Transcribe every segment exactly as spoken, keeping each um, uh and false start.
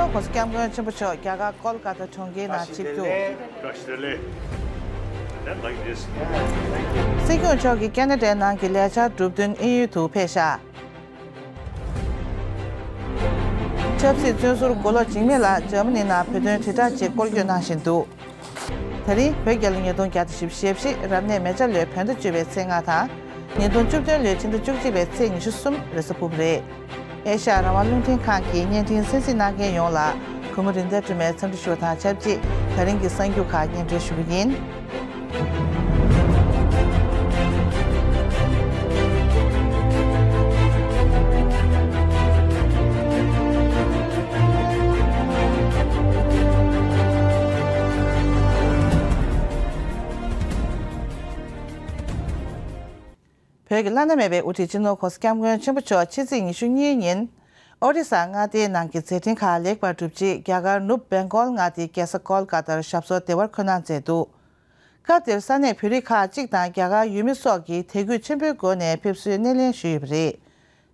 ༸གོང་ས་༸སྐྱབས་མགོན་ཆེན་པོ་མཆོག་རྒྱ་གར་ཀོལ་ཀ་ཏ་གྲོང་ཁྱེར་ནང་ཆིབས་བསྒྱུར། བཀྲ་ཤིས་བདེ་ལེགས། And then like this. སྲིད་སྐྱོང་མཆོག་གིས་ཁེ་ན་ཌའི་ནང་གི་ལས་འཆར་གྲུབ་དོན་དབྱིན་ཡུལ་དུ་ཕེབས་ཤག་ཆབ་སྲིད་བཙོན་ཟུར་མགོ་ལོག་འཇིགས་མེད་ལགས་འཇར་མ་ནི་ནང་བོད་དོན་དྲིལ་བསྒྲགས་ཅིག་སྐོར་སྐྱོད་གནང་བཞིན་འདུག་ད་རིང་བོད་རྒྱལ་ལོ་ཉིས་སྟོང་བརྒྱ་དང་བཞི་བཅུ་ཞེ་བཞི་རབ་གནས་མེ་བྱ་ལོའི་བོད་ཟླ་བཅུ་པའི་ཚེས་ལྔ་དང་། ཉིས་སྟོང་བཅུ་བདུན་ལོའི་ཕྱི་ཟླ་བཅུ་གཅིག་པའི་ཚེས་ཉི་ཤུ་གསུམ་རེས་གཟའ་ཕུར་བུ་རེད། ཨེ་ཤ་ཡ་རང་དབང་རླུང་འཕྲིན་ཁང་གི་བརྙན་འཕྲིན་གསན་གཟིགས་གནང་མཁན་ཡོངས་ལ་གུས་མོ་རིན་ལྡན་སྒྲོལ་མས་འཚམས་འདྲི་ཞུ་བ་དང་ཆབས་ཅིག་ད་རིང་གི་གསར་འགྱུར་ཁག་སྙན་སྒྲོན་ཞུ་གི་ཡིན། བོད་ཀྱི་བླ་ན་མེད་པའི་དབུ་ཁྲིད་སྤྱི་ནོར་༸གོང་ས་༸སྐྱབས་མགོན་ཆེན་པོ་མཆོག་ཕྱི་ཚེས་ཉི་ཤུ་གཉིས་ཉིན་ཨོ་རི་ས་མངའ་སྡེའི་ནང་གི་མཛད་འཕྲིན་ཁག་ལེགས་པར་གྲུབ་རྗེས་རྒྱ་གར་ནུབ་བེང་གོལ་མངའ་སྡེའི་རྒྱལ་ས་ཀོལ་ཀ་ཏར་ཞབས་སོར་བདེ་བར་འཁོད་གནང་མཛད་འདུག་སྐབས་དེར་ས་གནས་བོད་རིགས་ཁག་ཅིག་དང་རྒྱ་གར་ཡུལ་མི་སོགས་ཀྱིས་དད་གུས་ཆེན་པོའི་སྒོ་ནས་ཕེབས་བསུའི་སྣེ་ལེན་ཞུས་ཡོད་པ་རེད།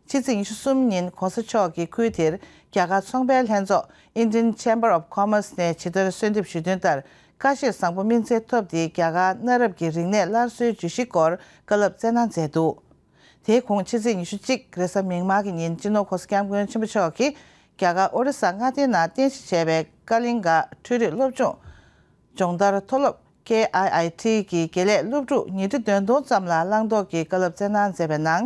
ཕྱི་ཚེས་ཉི་ཤུ་གསུམ་ཉིན་གོང་ས་མཆོག་གིས་ཁུལ་དེར་རྒྱ་གར་ཚོང་པའི་ལྷན་ཚོགས་Indian Chamber of Commerce ནས་ཇི་ལྟར་གསོལ་འདེབས་ཞུས་དོན་ལྟར་ཁ་བཤད་བཟང་པོ་སྨིན་སྩལ་ཐོབ་སྟེ་རྒྱ་གར་གནའ་རབས་ཀྱི་རིག་གནས་སླར་གསོའི་བརྗོད་གཞིའི་སྐོར་བཀའ་སློབ་སྩལ་གནང་མཛད་འདུག་དེའི་གོང་ཕྱི་ཚེས་ཉི་ཤུ་གཅིག་རེས་གཟའ་མིག་དམར་གྱི་ཉིན་སྤྱི་ནོར་༸གོང་ས་༸སྐྱབས་མགོན་ཆེན་པོ་མཆོག་གིས་རྒྱ་གར་ཨོ་རི་ས་མངའ་སྡེའི་ནང་རྟེན་གཞི་བྱས་པའི་ཀ་ལིང་ག་འཕྲུལ་རིག་སློབ་སྦྱོང་སྦྱོང་བརྡར་མཐོ་སློབ་K I I T གི་དགེ་ལས་སློབ་ཕྲུག་ཉིས་ཁྲི་བདུན་སྟོང་ཙམ་ལ་བླང་དོར་གྱི་བཀའ་སློབ་སྩལ་གནང་མཛད་པའི་ནང་།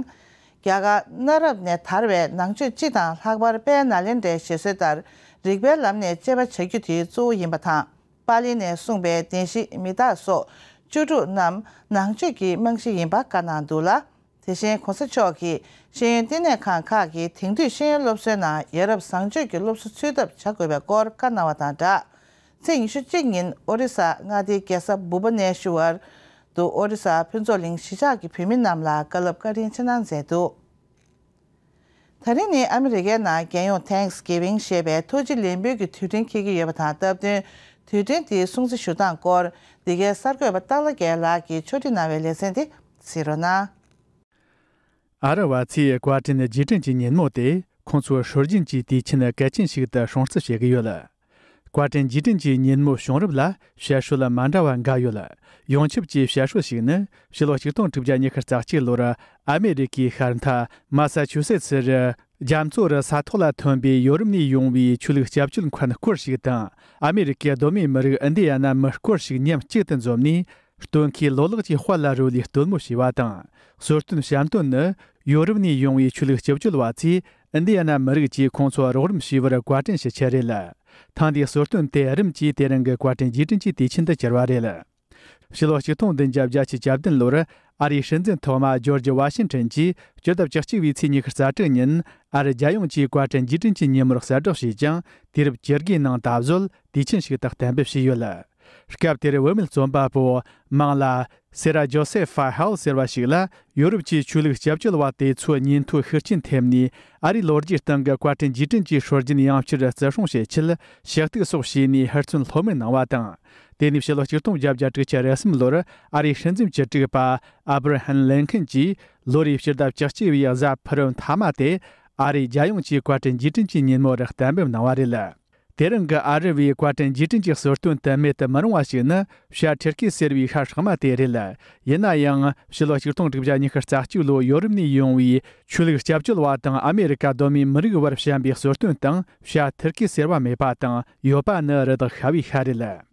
རྒྱ་གར་གནའ་རབས་ནས་དར་བའི་ནང་ཆོས་སྤྱི་དང་ལྷག་པར་དཔལ་ནཱ་ལེནྡྲའི་བཞེད་སྲོལ་ལྟར་རིག་པའི་ལམ་ནས་དཔྱད་པ་བྱ་རྒྱུ་དེ་གཙོ་བོ་ཡིན་པ་དང་། པཱ་ལི་ནས་གསུངས་པའི་བདེན་བཞི་མི་རྟག་སོགས་བཅུ་དྲུག་རྣམས་ནང་ཆོས་ཀྱི་རྨང་གཞི་ཡིན་པ་བཀའ་གནང་འདུག་ལ། དེ་བཞིན་གོང་ས་མཆོག་གིས་ཤེས་ཡོན་བསྟི་གནས་ཁང་ཁག་གིས་དེང་དུས་ཤེས་ཡོན་སློབ་གསོའི་ནང་ཡ་རབས་བཟང་སྤྱོད་ཀྱི་སློབ་གསོ་ཚུད་ཐབས་བྱ་དགོས་པའི་སྐོར་བཀའ་གནང་བ་དང་སྦྲགས། ཚེས་ཉི་ཤུ་གཅིག་ཉིན་ཨོ་རི་ས་མངའ་སྡེའི་རྒྱལ་ས་བྷུ་བ་ནེ་ཤུ་ཝར་དུ་ཨོ་རི་ས་ཕུན་ཚོགས་གླིང་གཞིས་ཆགས་ཀྱི་བོད་མི་རྣམས་ལ་བཀའ་སློབ་བཀའ་དྲིན་ཆེ་གནང་མཛད་འདུག་ད་རིང་ནི་ཨ་མི་རི་ཀའི་ནང་རྒྱལ་ཡོངས་Thanksgiving ཞེས་པའི་ཐུགས་རྗེ་ལེགས་འབུལ་གྱི་དུས་དྲན་འཁེལ་གྱི་ཡོད་པ་དང་སྟབས་བསྟུན། དུས་དྲན་དེའི་སྲུང་བརྩི་ཞུ་སྟངས་སྐོར་འདི་གའི་གསར་འགོད་པ་སྟག་ལྷ་རྒྱལ་ལགས་ཀྱིས་ཕྱོགས་སྒྲིག་གནང་བའི་ལེ་ཚན་དེ་གཟིགས་རོགས་གནང་། ཨ་རི་བ་ཚོས་བཀའ་དྲིན་རྗེས་དྲན་གྱི་ཉིན་མོ་དེ་ཁོང་ཚོའི་སྲོལ་རྒྱུན་གྱི་དུས་ཆེན་གལ་ཆེན་ཞིག་ཏུ་སྲུང་བརྩི་བྱེད་ཀྱི་ཡོད། བཀའ་དྲིན་རྗེས་དྲན་གྱི་ཉིན་མོའི་བྱུང་རབས་ལ་བཤད་སྲོལ་མ་འདྲ་བ་འགའ་ཡོད། ཡོངས་ཁྱབ་ཀྱི་བཤད་སྲོལ་ཞིག་ནི་ཕྱི་ལོ་ཆིག་སྟོང་དྲུག་བརྒྱ་ཉི་ཤུ་རྩ་གཅིག་ལོར་ཨ་མེ་རི་ཀའི་ཤར་མཐའ་མ་ས་ཆུ་སེ་ཚི་རུ་རྒྱ་མཚོ་རུ་ས་ཐོག་ལ་ཐོན་པའི་ཡོ་རོབ་ནས་ཡོང་བའི་ཆོས་ལུགས་སྐྱབས་བཅོལ་མཁན་སྐོར་ཞིག་དང་། ཨ་མེ་རི་ཀའི་གདོད་མའི་མི་རིགས་ཨིན་ཌི་ཡ་ན་མི་སྐོར་ཞིག་མཉམ་གཅིག་ཏུ་འཛོམས་ནས། སྟོན་ཁའི་ལོ་ལེགས་ཀྱི་དཔལ་ལ་རོལ་བའི་སྟོན་མོ་བྱས་པ་དང་། གསོལ་སྟོན་བཤམས་སྟོན་ནི་ཡོ་རོབ་ནས་ཡོང་བའི་ཆོས་ལུགས་སྐྱབས་བཅོལ་བ་ཚོས་ཨིན་ཌི་ཡ་ན་མི་རིགས་ཀྱིས་ཁོང་ཚོ་རོགས་རམ་བྱས་པར་བཀའ་དྲིན་ཞུ་ཆེད་རེད། ཐེངས་འདིའི་གསོལ་སྟོན་དེ་རིམ་གྱིས་དེ་རིང་གི་བཀའ་དྲིན་རྗེས་དྲན་གྱི་དུས་ཆེན་དུ་གྱུར་བ་རེད། ཕྱི་ལོ་ཆིག་སྟོང་བདུན་བརྒྱ་བརྒྱད་ཅུ་གྱ་བདུན་ལོར་ཨ་རིའི་སྲིད་འཛིན་ཐོག་མ་ཇོར་ཇི་ཝ་ཤིན་ཊོན་གྱིས་སྤྱི་ཟླ་བཅུ་གཅིག་པའི་ཚེས་ཉི་ཤུ་རྩ་དྲུག་ཉིན་ཨ་རི་རྒྱལ་ཡོངས་ཀྱི་བཀའ་དྲིན་རྗེས་དྲན་གྱི་ཉིན་མོར་གསལ་བསྒྲགས་བྱས་ཀྱང་། དུས་རབས་བཅོ་ལྔའི་ནང་ད་གཟོད་དུས་ཆེན་ཞིག་ཏུ་གཏན་འབེབས་བྱས་ཡོད། སྐབས་དེར་བུད་མེད་རྩོམ་པ་པོ་མང་ལ་སེ་ར་ཇོ་སེ་ཧྥ་ཧལ་ཟེར་བ་ཞིག་ལ། ཡོ་རོབ་ཀྱི་ཆོས་ལུགས་སྐྱབས་བཅོལ་བ་དེ་ཚོའི་ཉིན་ཐོའི་ཤུགས་རྐྱེན་ཐེབས་ནས། ཨ་རིའི་ལོ་རྒྱུས་སྟེང་གི་བཀའ་དྲིན་རྗེས་དྲན་གྱི་སྲོལ་རྒྱུན་ཡང་བསྐྱར་བརྩི་སྲུང་བྱེད་ཆེད་ཞུ་གཏུག་སོགས་བྱས་ནས་ཧུར་བརྩོན་ལྷོད་མེད་གནང་བ་དང་། དེ་ནས་ཕྱི་ལོ་ཆིག་སྟོང་བརྒྱད་བརྒྱ་དྲུག་ཅུ་རེ་གསུམ་ལོར་ཨ་རིའི་སྲིད་འཛིན་བཅུ་དྲུག་པ་ཨབ་ར་ཧམ་ལིན་ཁན་གྱིས་ལོ་རེའི་ཕྱི་ཟླ་བཅུ་གཅིག་པའི་གཟའ་ཕུར་བུ་མཐའ་མ་དེ་ཨ་རིའི་རྒྱལ་ཡོངས་ཀྱི་བཀའ་དྲིན་རྗེས་དྲན་གྱི་ཉིན་མོར་གཏན་འབེབས་གནང་བ་རེད། དེ་རིང་གི་ཨ་རི་བའི་བཀའ་དྲིན་རྗེས་དྲན་གྱི་གསོལ་སྟོན་དུ་མེད་དུ་མི་རུང་བ་ཞིག་ནི་བྱ་ཁྲི་ཁའི་ཟེར་བའི་ཤ་ཧྲག་མ་དེ་རེད། ཡིན་ན་ཡང་ཕྱི་ལོ་ཆིག་སྟོང་དྲུག་བརྒྱ་ཉི་ཤུ་རྩ་གཅིག་ལོའི་ཡོ་རོབ་ནས་ཡོང་བའི་ཆོས་ལུགས་སྐྱབས་བཅོལ་བ་དང་ཨ་མེ་རི་ཀ་གདོད་མའི་མི་རིགས་བར་བྱམས་པའི་གསོལ་སྟོན་སྟེང་བྱ་ཁྲི་ཁའི་ཟེར་བ་མེད་པ་དང་ཡོད་པ་ནི་རི་དྭགས་ཤྭ་བའི་ཤ་རེད།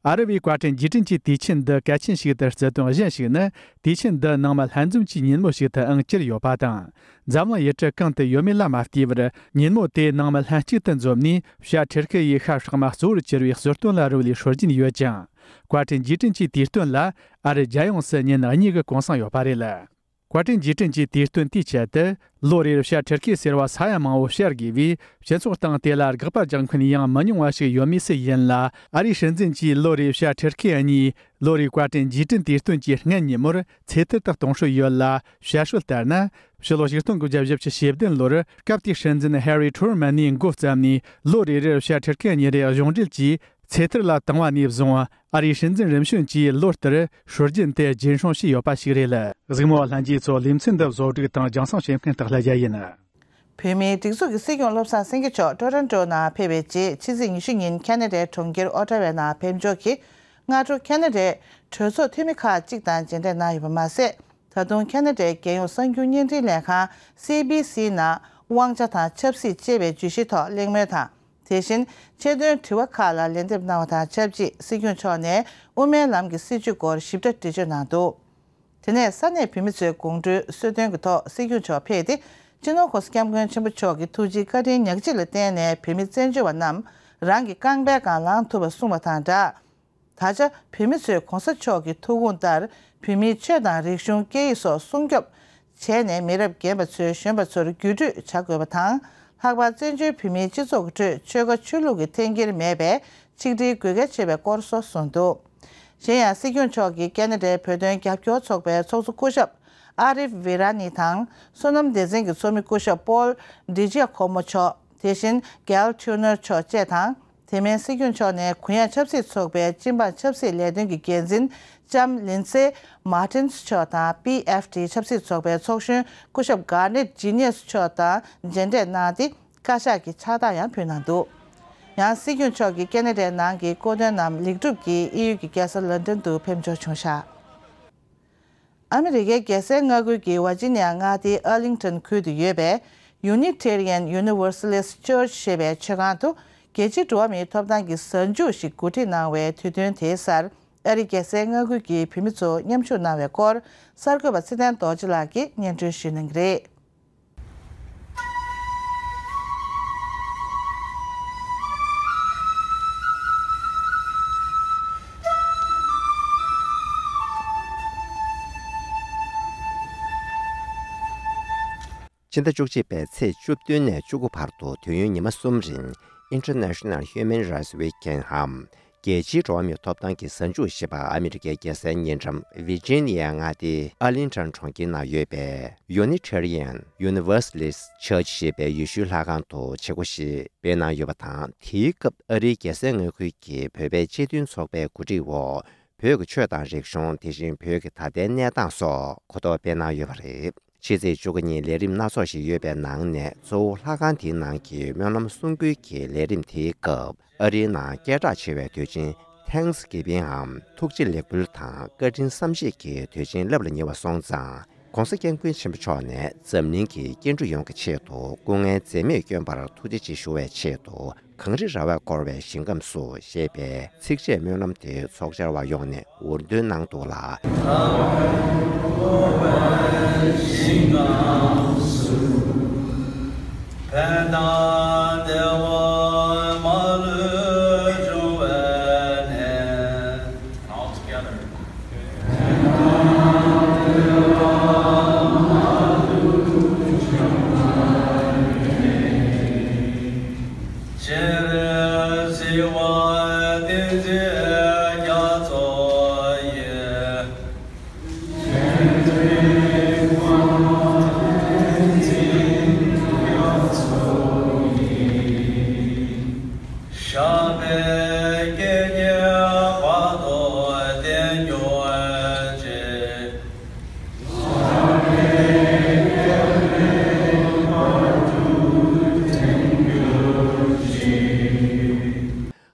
ཨ་རི་བའི་བཀའ་དྲིན་རྗེས་དྲན་གྱི་དུས་ཆེན་འདི་གལ་ཆེན་ཞིག་ཏུ་བརྩི་དོན་གཞན་ཞིག་ནི། དུས་ཆེན་འདི་ནང་མི་ལྷན་འཛོམས་ཀྱི་ཉིན་མོ་ཞིག་ཏུའང་གྱུར་ཡོད་པ་དང་། འཛམ་གླིང་ཡུལ་གྲུ་གང་དུ་ཡོད་མེད་ལ་མ་ལྟོས་པར། ཉིན་མོ་དེ་ནང་མི་ལྷན་གཅིག་ཏུ་འཛོམས་ནས། བྱ་ཁྲི་ཁའི་ཤ་ཧྲག་མ་གཙོ་བོར་གྱུར་བའི་གསོལ་སྟོན་ལ་རོལ་བའི་སྲོལ་རྒྱུན་ཡོད་ཅིང་། བཀའ་དྲིན་རྗེས་དྲན་གྱི་དུས་སྟོན་ལ། ཨ་རི་རྒྱལ་ཡོངས་སུ་ཉིན་གཉིས་ཀྱི་གུང་སེང་ཡོད་པ་རེད། བཀའ་དྲིན་རྗེས་དྲན་གྱི་དུས་སྟོན་དེའི་ཆེད་དུ། ལོ་རེར་བྱ་ཁྲི་ཁའི་ཟེར་བ་ས་ཡ་མང་བོ་བྱ་དགོས་པས། སྤྱི་ཚོགས་སྟེང་དེ་ལ་དགག་པ་རྒྱག་མཁན་ཡང་མི་ཉུང་བ་ཞིག་ཡོད་མུས་སུ་ཡིན་ལ། ཨ་རིའི་སྲིད་འཛིན་གྱིས་ལོ་རེའི་བྱ་ཁྲི་ཁའི་གཉིས། ལོ་རེའི་བཀའ་དྲིན་རྗེས་དྲན་དུས་སྟོན་གྱི་སྔན་ཉིན་མོར་ཚེས་ཐར་དུ་གཏོང་སྲོལ་ཡོད་ལ། བཤད་སྲོལ་ལྟར་ན། ཕྱི་ལོ་ཆིག་སྟོང་དགུ་བརྒྱ་བཞི་བཅུ་ཞེ་བདུན་ལོར་སྐབས་དེའི་སྲིད་འཛིན་ཧེ་རི་ཁྲོ་མན་ནས་འགོ་བརྩམས་ནས། ལོ་རེ་རེར་བྱ་ཁྲི་ཁའི་གཉིས་རེ་གཞུང་འབྲེལ་གྱིས་ཚེས་ཐར་ལ་བཏང་བ་ནས་བཟུང་། ཨ་རིའི་སྲིད་འཛིན་རིམ་བྱོན་གྱིས་ལོ་ལྟར་སྲོལ་རྒྱུན་དེ་རྒྱུན་སྲུང་བྱས་ཡོད་པ་ཞིག་རེད། གཟིགས་མོ་བ་ལྷན་རྒྱས་ཚོ། ལེ་ཚན་འདི་བཟོ་སྒྲིག་དང་རྒྱང་སྲིང་བྱེད་མཁན་སྟག་ལྷ་རྒྱལ་ཡིན། བོད་མིའི་སྒྲིག་འཛུགས་ཀྱི་སྲིད་སྐྱོང་བློ་བཟང་སེང་གེ་མཆོག་ཊོ་རོན་ཊོ་ནང་ཕེབས་པའི་རྗེས། ཕྱི་ཚེས་ཉི་ཤུ་ཉིན་ཁེ་ན་ཌའི་གྲོང་ཁྱེར་ཨོ་ཊ་ཝའི་ནང་ཕེབས་འབྱོར་གྱིས། སྔ་དྲོ་ཁེ་ན་ཌའི་གྲོས་ཚོགས་འཐུས་མི་ཁག་ཅིག་དང་མཇལ་འཕྲད་གནང་ཡོད་པ་མ་ཟད། ད་དུང་ཁེ་ན་ཌའི་རྒྱལ་ཡོངས་གསར་འགྱུར་བརྙན་འཕྲིན་ལས་ཁང་སི་ཨེ་བྷི་སི་ནང་དབང་ཆ་དང་ཆབ་སྲིད་ཅེས་པའི་བརྗོད་གཞིའི་ཐོག་གླེང་མོལ་དང་། དེ་བཞིན་ཆེད་དོན་དྲི་བ་ཁག་ལ་ལན་འདེབས་གནང་བ་དང་ཆབས་ཅིག་སྲིད་སྐྱོང་མཆོག་ནས་དབུ་མའི་ལམ་གྱི་སྲིད་བྱུས་སྐོར་ཞིབ་ཕྲ་འགྲེལ་བརྗོད་གནང་འདུག་དེ་ནས་ས་གནས་བོད་མི་ཚོའི་དགོང་དྲོའི་གསོལ་སྟོན་གྱི་ཐོག་སྲིད་སྐྱོང་མཆོག་ཕེབས་ཏེ། སྤྱི་ནོར་༸གོང་ས་༸སྐྱབས་མགོན་ཆེན་པོ་མཆོག་གི་ཐུགས་རྗེའི་བཀའ་དྲིན་ཉག་གཅིག་ལ་བརྟེན་ནས་བོད་མི་བཙན་བྱོལ་བ་རྣམས་རང་གི་རྐང་པའི་སྒང་ལངས་ཐུབ་པ་གསུངས་པ་དང་སྦྲགས། ད་ཆ་བོད་མི་ཚོས་༸གོང་ས་མཆོག་གི་ཐུགས་དགོངས་ལྟར་བོད་མིའི་ཆོས་དང་རིག་གཞུང་སྐད་ཡིག་སོགས་སྲུང་སྐྱོབ་བྱས་ནས། མི་རབས་རྒན་པ་ཚོས་གཞོན་པ་ཚོར་བརྒྱུད་སྤྲོད་བྱ་དགོས་པ་དང་། ལྷག་པར་བཙན་བྱོལ་བོད་མིའི་སྤྱི་ཚོགས་ཀྱི་ཁྲོད་ཆོལ་ཁ་ཆོས་ལུགས་ཀྱི་འཐེན་འཁྱེར་མེད་པའི་ཆིག་སྒྲིལ་དགོས་གལ་ཆེ་བའི་སྐོར་སོགས་གསུངས་འདུག་གཞན་ཡང་སྲིད་སྐྱོང་མཆོག་གིས་ཁེ་ན་ཌའི་བོད་དོན་རྒྱབ་སྐྱོར་ཚོགས་པའི་ཚོགས་གཙོ་སྐུ་ཞབས་ཨ་རིབ་ཝི་ར་ནི་དང་། བསོད་ནམས་སྡེ་ཚན་གྱི་ཚོགས་མི་སྐུ་ཞབས་པོལ་ཌི་ཇི་ཡ་ཁོ་མོ་མཆོག་དེ་བཞིན་གལ་ཐུ་ནར་མཆོག་བཅས་དང་། དེ་མིན་སྲིད་སྐྱོང་མཆོག་ནས་གུ་ཡངས་ཆབ་སྲིད་ཚོགས་པའི་སྤྱི་འབངས་ཆབ་སྲིད་ལས་དོན་གྱི་འགན་འཛིན་ལྕམ་ལིན་སེ་མར་ཏིན་སི་མཆོག་དང་། པི་ཨེཕ་ཊི་ཆབ་སྲིད་ཚོགས་པའི་ཚོགས་གཞོན་སྐུ་ཞབས་གྷར་ནེཊ་ཇི་ནི་ཡས་མཆོག་དང་མཇལ་འཕྲད་གནང་སྟེ། བཀའ་ཤག་གི་ཕྱག་རྟགས་ཡང་ཕུལ་གནང་འདུག་ཡང་སྲིད་སྐྱོང་མཆོག་གིས་ཁེ་ན་ཌའི་ནང་གི་སྐུ་མགྲོན་རྣམས་ལེགས་གྲུབ་ཀྱིས་དབྱིན་ཡུལ་གྱི་རྒྱལ་ས་ལན་ཀྲན་དུ་ཕེབས་འབྱོར་བྱུང་བཞག་ཨ་མི་རི་ཀའི་རྒྱལ་སའི་མངའ་ཁུལ་གྱི་ཝར་ཇི་ནི་ཡ་མངའ་སྡེའི་ཨར་ལིང་ཊོན་ཁུལ་དུ་ཡོད་པའི་Unitarian Universalist Church ཞེས་པའི་མཆོད་ཁང་དུ། རྒྱལ་སྤྱིའི་འགྲོ་བ་མིའི་ཐོབ་ཐང་གི་གཟའ་མཇུག་ཞིག་གོ་སྒྲིག་གནང་བའི་དུས་སྟོན་དེའི་སར། ཨ་རིའི་རྒྱལ་སའི་མངའ་ཁུལ་གྱི་བོད་མི་ཚོ་མཉམ་ཞུགས་གནང་བའི་སྐོར། གསར་འགོད་པ་ཚེ་བརྟན་རྡོ་རྗེ་ལགས་ཀྱིས་སྙན་སྒྲོན་ཞུ་གནང་གི་རེད། ཕྱི་ཟླ་བཅུ་གཅིག་པའི་ཚེས་བཅུ་བདུན་ནས་བཅུ་དགུ་བར་དུ་དུས་ཡུན་ཉི་མ་གསུམ་རིང་International Human Rights Weekend འམ། རྒྱལ་སྤྱིའི་འགྲོ་བ་མིའི་ཐོབ་ཐང་གི་གཟའ་མཇུག་ཞེས་པ་ཨ་མི་རི་ཀའི་རྒྱལ་སའི་ཉེ་འགྲམ་ཝི་ཇི་ནི་ཡའི་མངའ་སྡེའི་ཨར་ལིང་ཊོན་གྲོང་ཁྱེར་ནང་ཡོད་པའི་Unitarian Universalist Church ཞེས་པའི་ཡེ་ཤུའི་ལྷ་ཁང་དུ་བྱེད་སྒོ་ཞིག་སྤེལ་གནང་ཡོད་པ་དང་། དེའི་སྐབས་ཨ་རིའི་རྒྱལ་སའི་མངའ་ཁུལ་གྱི་བོད་པའི་སྤྱི་མཐུན་ཚོགས་པའི་གོ་སྒྲིག་འོག་བོད་ཀྱི་ཆོས་དང་རིག་གཞུང་། དེ་བཞིན་བོད་ཀྱི་ད་ལྟའི་གནས་སྟངས་སོགས་གོ་རྟོགས་སྤེལ་གནང་ཡོད་པ་རེད། ཕྱི་ཚེས་བཅུ་དགུ་ཉིན་ལས་རིམ་སྣ་ཚོགས་ཤིག་ཡོད་པའི་ནང་ནས། གཙོ་བོ་ལྷ་ཁང་དེའི་ནང་གི་སྨོན་ལམ་གསུང་འབུལ་གྱི་ལས་རིམ་དེའི་སྐབས། ཨ་རིའི་ནང་སྐད་གྲགས་ཆེ་བའི་དུས་ཆེན་Thanksgiving འམ། ཐུགས་རྗེ་ལེགས་འབུལ་དང་བཀའ་དྲིན་བསམ་ཤེས་ཀྱི་དུས་ཆེན་རླབས་ལ་ཉེ་བ་སོང་ཙང་། ྋགོང་ས་ྋསྐྱབས་མགོན་ཆེན་པོ་མཆོག་ནས་འཛམ་གླིང་གི་སྐྱེ་འགྲོ་ཡོངས་ཀྱི་ཆེད་དུ་སྐུ་ངལ་འཛེམས་མེད་བསྐྱོན་པར་ཐུགས་རྗེ་ཆེ་ཞུ་བའི་ཆེད་དུ། གངས་རི་ར་བས་བསྐོར་བའི་ཞིང་ཁམས་སུ་ཞེས་པའི་ཚིགས་བཅད་སྨོན་ལམ་དེ་ཚོགས་བཅར་བ་ཡོངས་ནས་འུར་འདོན་གནང་འདུག་ལ། All together. ཞབས་པད་བསྐྱེད་དེ་བར་དུ་བརྟན་གྱུར་ཅིག་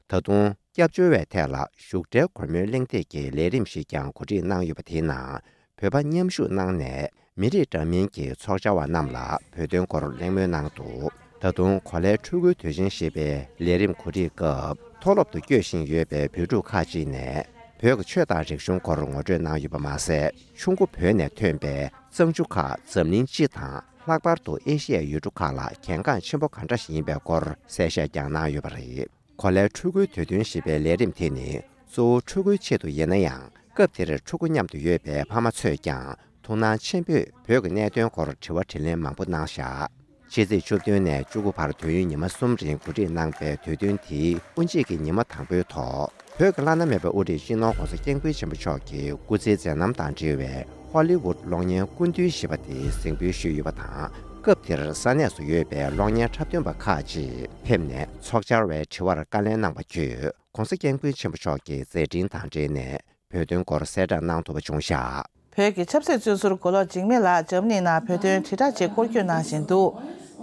ད་དུང་སྐྱབས་བཅོལ་བའི་ཐད་ལ་བཞུགས་གྲལ་སྒོར་མོའི་གླེང་སྟེགས་ཀྱི་ལས་རིམ་ཞིག་ཀྱང་གོ་སྒྲིག་གནང་ཡོད་པ་དེའི་ནང་། བོད་པ་མཉམ་ཞུགས་གནང་ནས། མི་རིགས་འདྲ་མིན་གྱི་ཚོགས་བཅར་བ་རྣམས་ལ་བོད་དོན་སྐོར་གླེང་མོལ་གནང་འདུག་ད་དུང་གོ་ལའི་ཕྲུ་གུའི་དུས་ཆེན་ཞེས་པའི་ལས་རིམ་གོ་སྒྲིག་སྐབས། མཐོ་སློབ་ཏུ་སྐྱོད་བཞིན་ཡོད་པའི་བོད་ཕྲུག་ཁག་ཅིག་ནས། བོད་ཀྱི་ཆོས་དང་རིག་གཞུང་སྐོར་ངོ་སྤྲོད་གནང་ཡོད་པ་མ་ཟད། ཆུ་མགོ་བོད་ནས་ཐོན་པའི་གཙང་ཆུ་ཁག་འཛམ་གླིང་སྤྱི་དང་། ལྷག་པར་དུ་ཨེ་ཤི་ཡའི་ཡུལ་གྲུ་ཁག་ལ་གལ་འགངས་ཆེན་པོ་ག་འདྲ་ཞིག་ཡིན་པའི་སྐོར་གསལ་བཤད་ཀྱང་གནང་ཡོད་པ་རེད། གོ་ལའི་ཕྲུ་གུའི་དུས་སྟོན་ཞེས་པའི་ལས་རིམ་དེ་ནི། གཙོ་བོ་ཕྲུ་གུའི་ཆེད་དུ་ཡིན་ན་ཡང་། སྐབས་དེར་ཕྲུ་གུ་མཉམ་དུ་ཡོད་པའི་ཕ་མ་ཚོས་ཀྱང་ཐུགས་སྣང་ཆེན་པོས་བོད་ཀྱི་གནད་དོན་སྐོར་དྲི་བ་དྲིས་ལན་མང་པོ་གནང་བཞག་ཕྱི་ཚེས་བཅུ་བདུན་ནས་བཅུ་དགུ་བར་དུས་ཡུན་ཉི་མ་གསུམ་རིང་གོ་སྒྲིག་གནང་པའི་དུས་སྟོན་དེའི་དབུ་འབྱེད་ཀྱི་ཉི་མ་དང་པོའི་ཐོག་བོད་ཀྱི་བླ་ན་མེད་པའི་དབུ་ཁྲིད་སྤྱི་ནོར་ྋགོང་ས་ྋསྐྱབས་མགོན་ཆེན་པོ་མཆོག་གི་སྐུ་ཚེའི་མཛད་རྣམ་དང་འབྲེལ་བའི་ཧོ་ལི་ཝུད་གློག་བརྙན་སྐུ་མདུན་ཞེས་པ་དེ་གཟིགས་འབུལ་ཞུས་ཡོད་པ་དང་། སྐབས་དེར་ས་གནས་སུ་ཡོད་པའི་གློག་བརྙན་འཁྲབ་སྟོན་པ་ཁག་ཅིག་ཕེབས་ནས་ཚོགས་བཅར་བའི་དྲི་བར་བཀའ་ལན་གནང་བ་བརྒྱུད། ྋགོང་ས་ྋསྐྱབས་མགོན་ཆེན་པོ་མཆོག་གི་མཛད་འཕྲིན་དང་འབྲེལ་ནས་བོད་དོན་སྐོར་གསལ་བསྒྲགས་གནང་ཐུབ་པ་བྱུང་བཞག་བོད་ཀྱི་ཆབ་སྲིད་བཙོན་ཟུར་མགོ་ལོག་འཇིགས་མེད་ལགས་འཇར་མ་ནི་ནང་བོད་དོན་དྲིལ་བསྒྲགས་ཆེད་སྐོར་སྐྱོད་གནང་བཞིན་འདུག་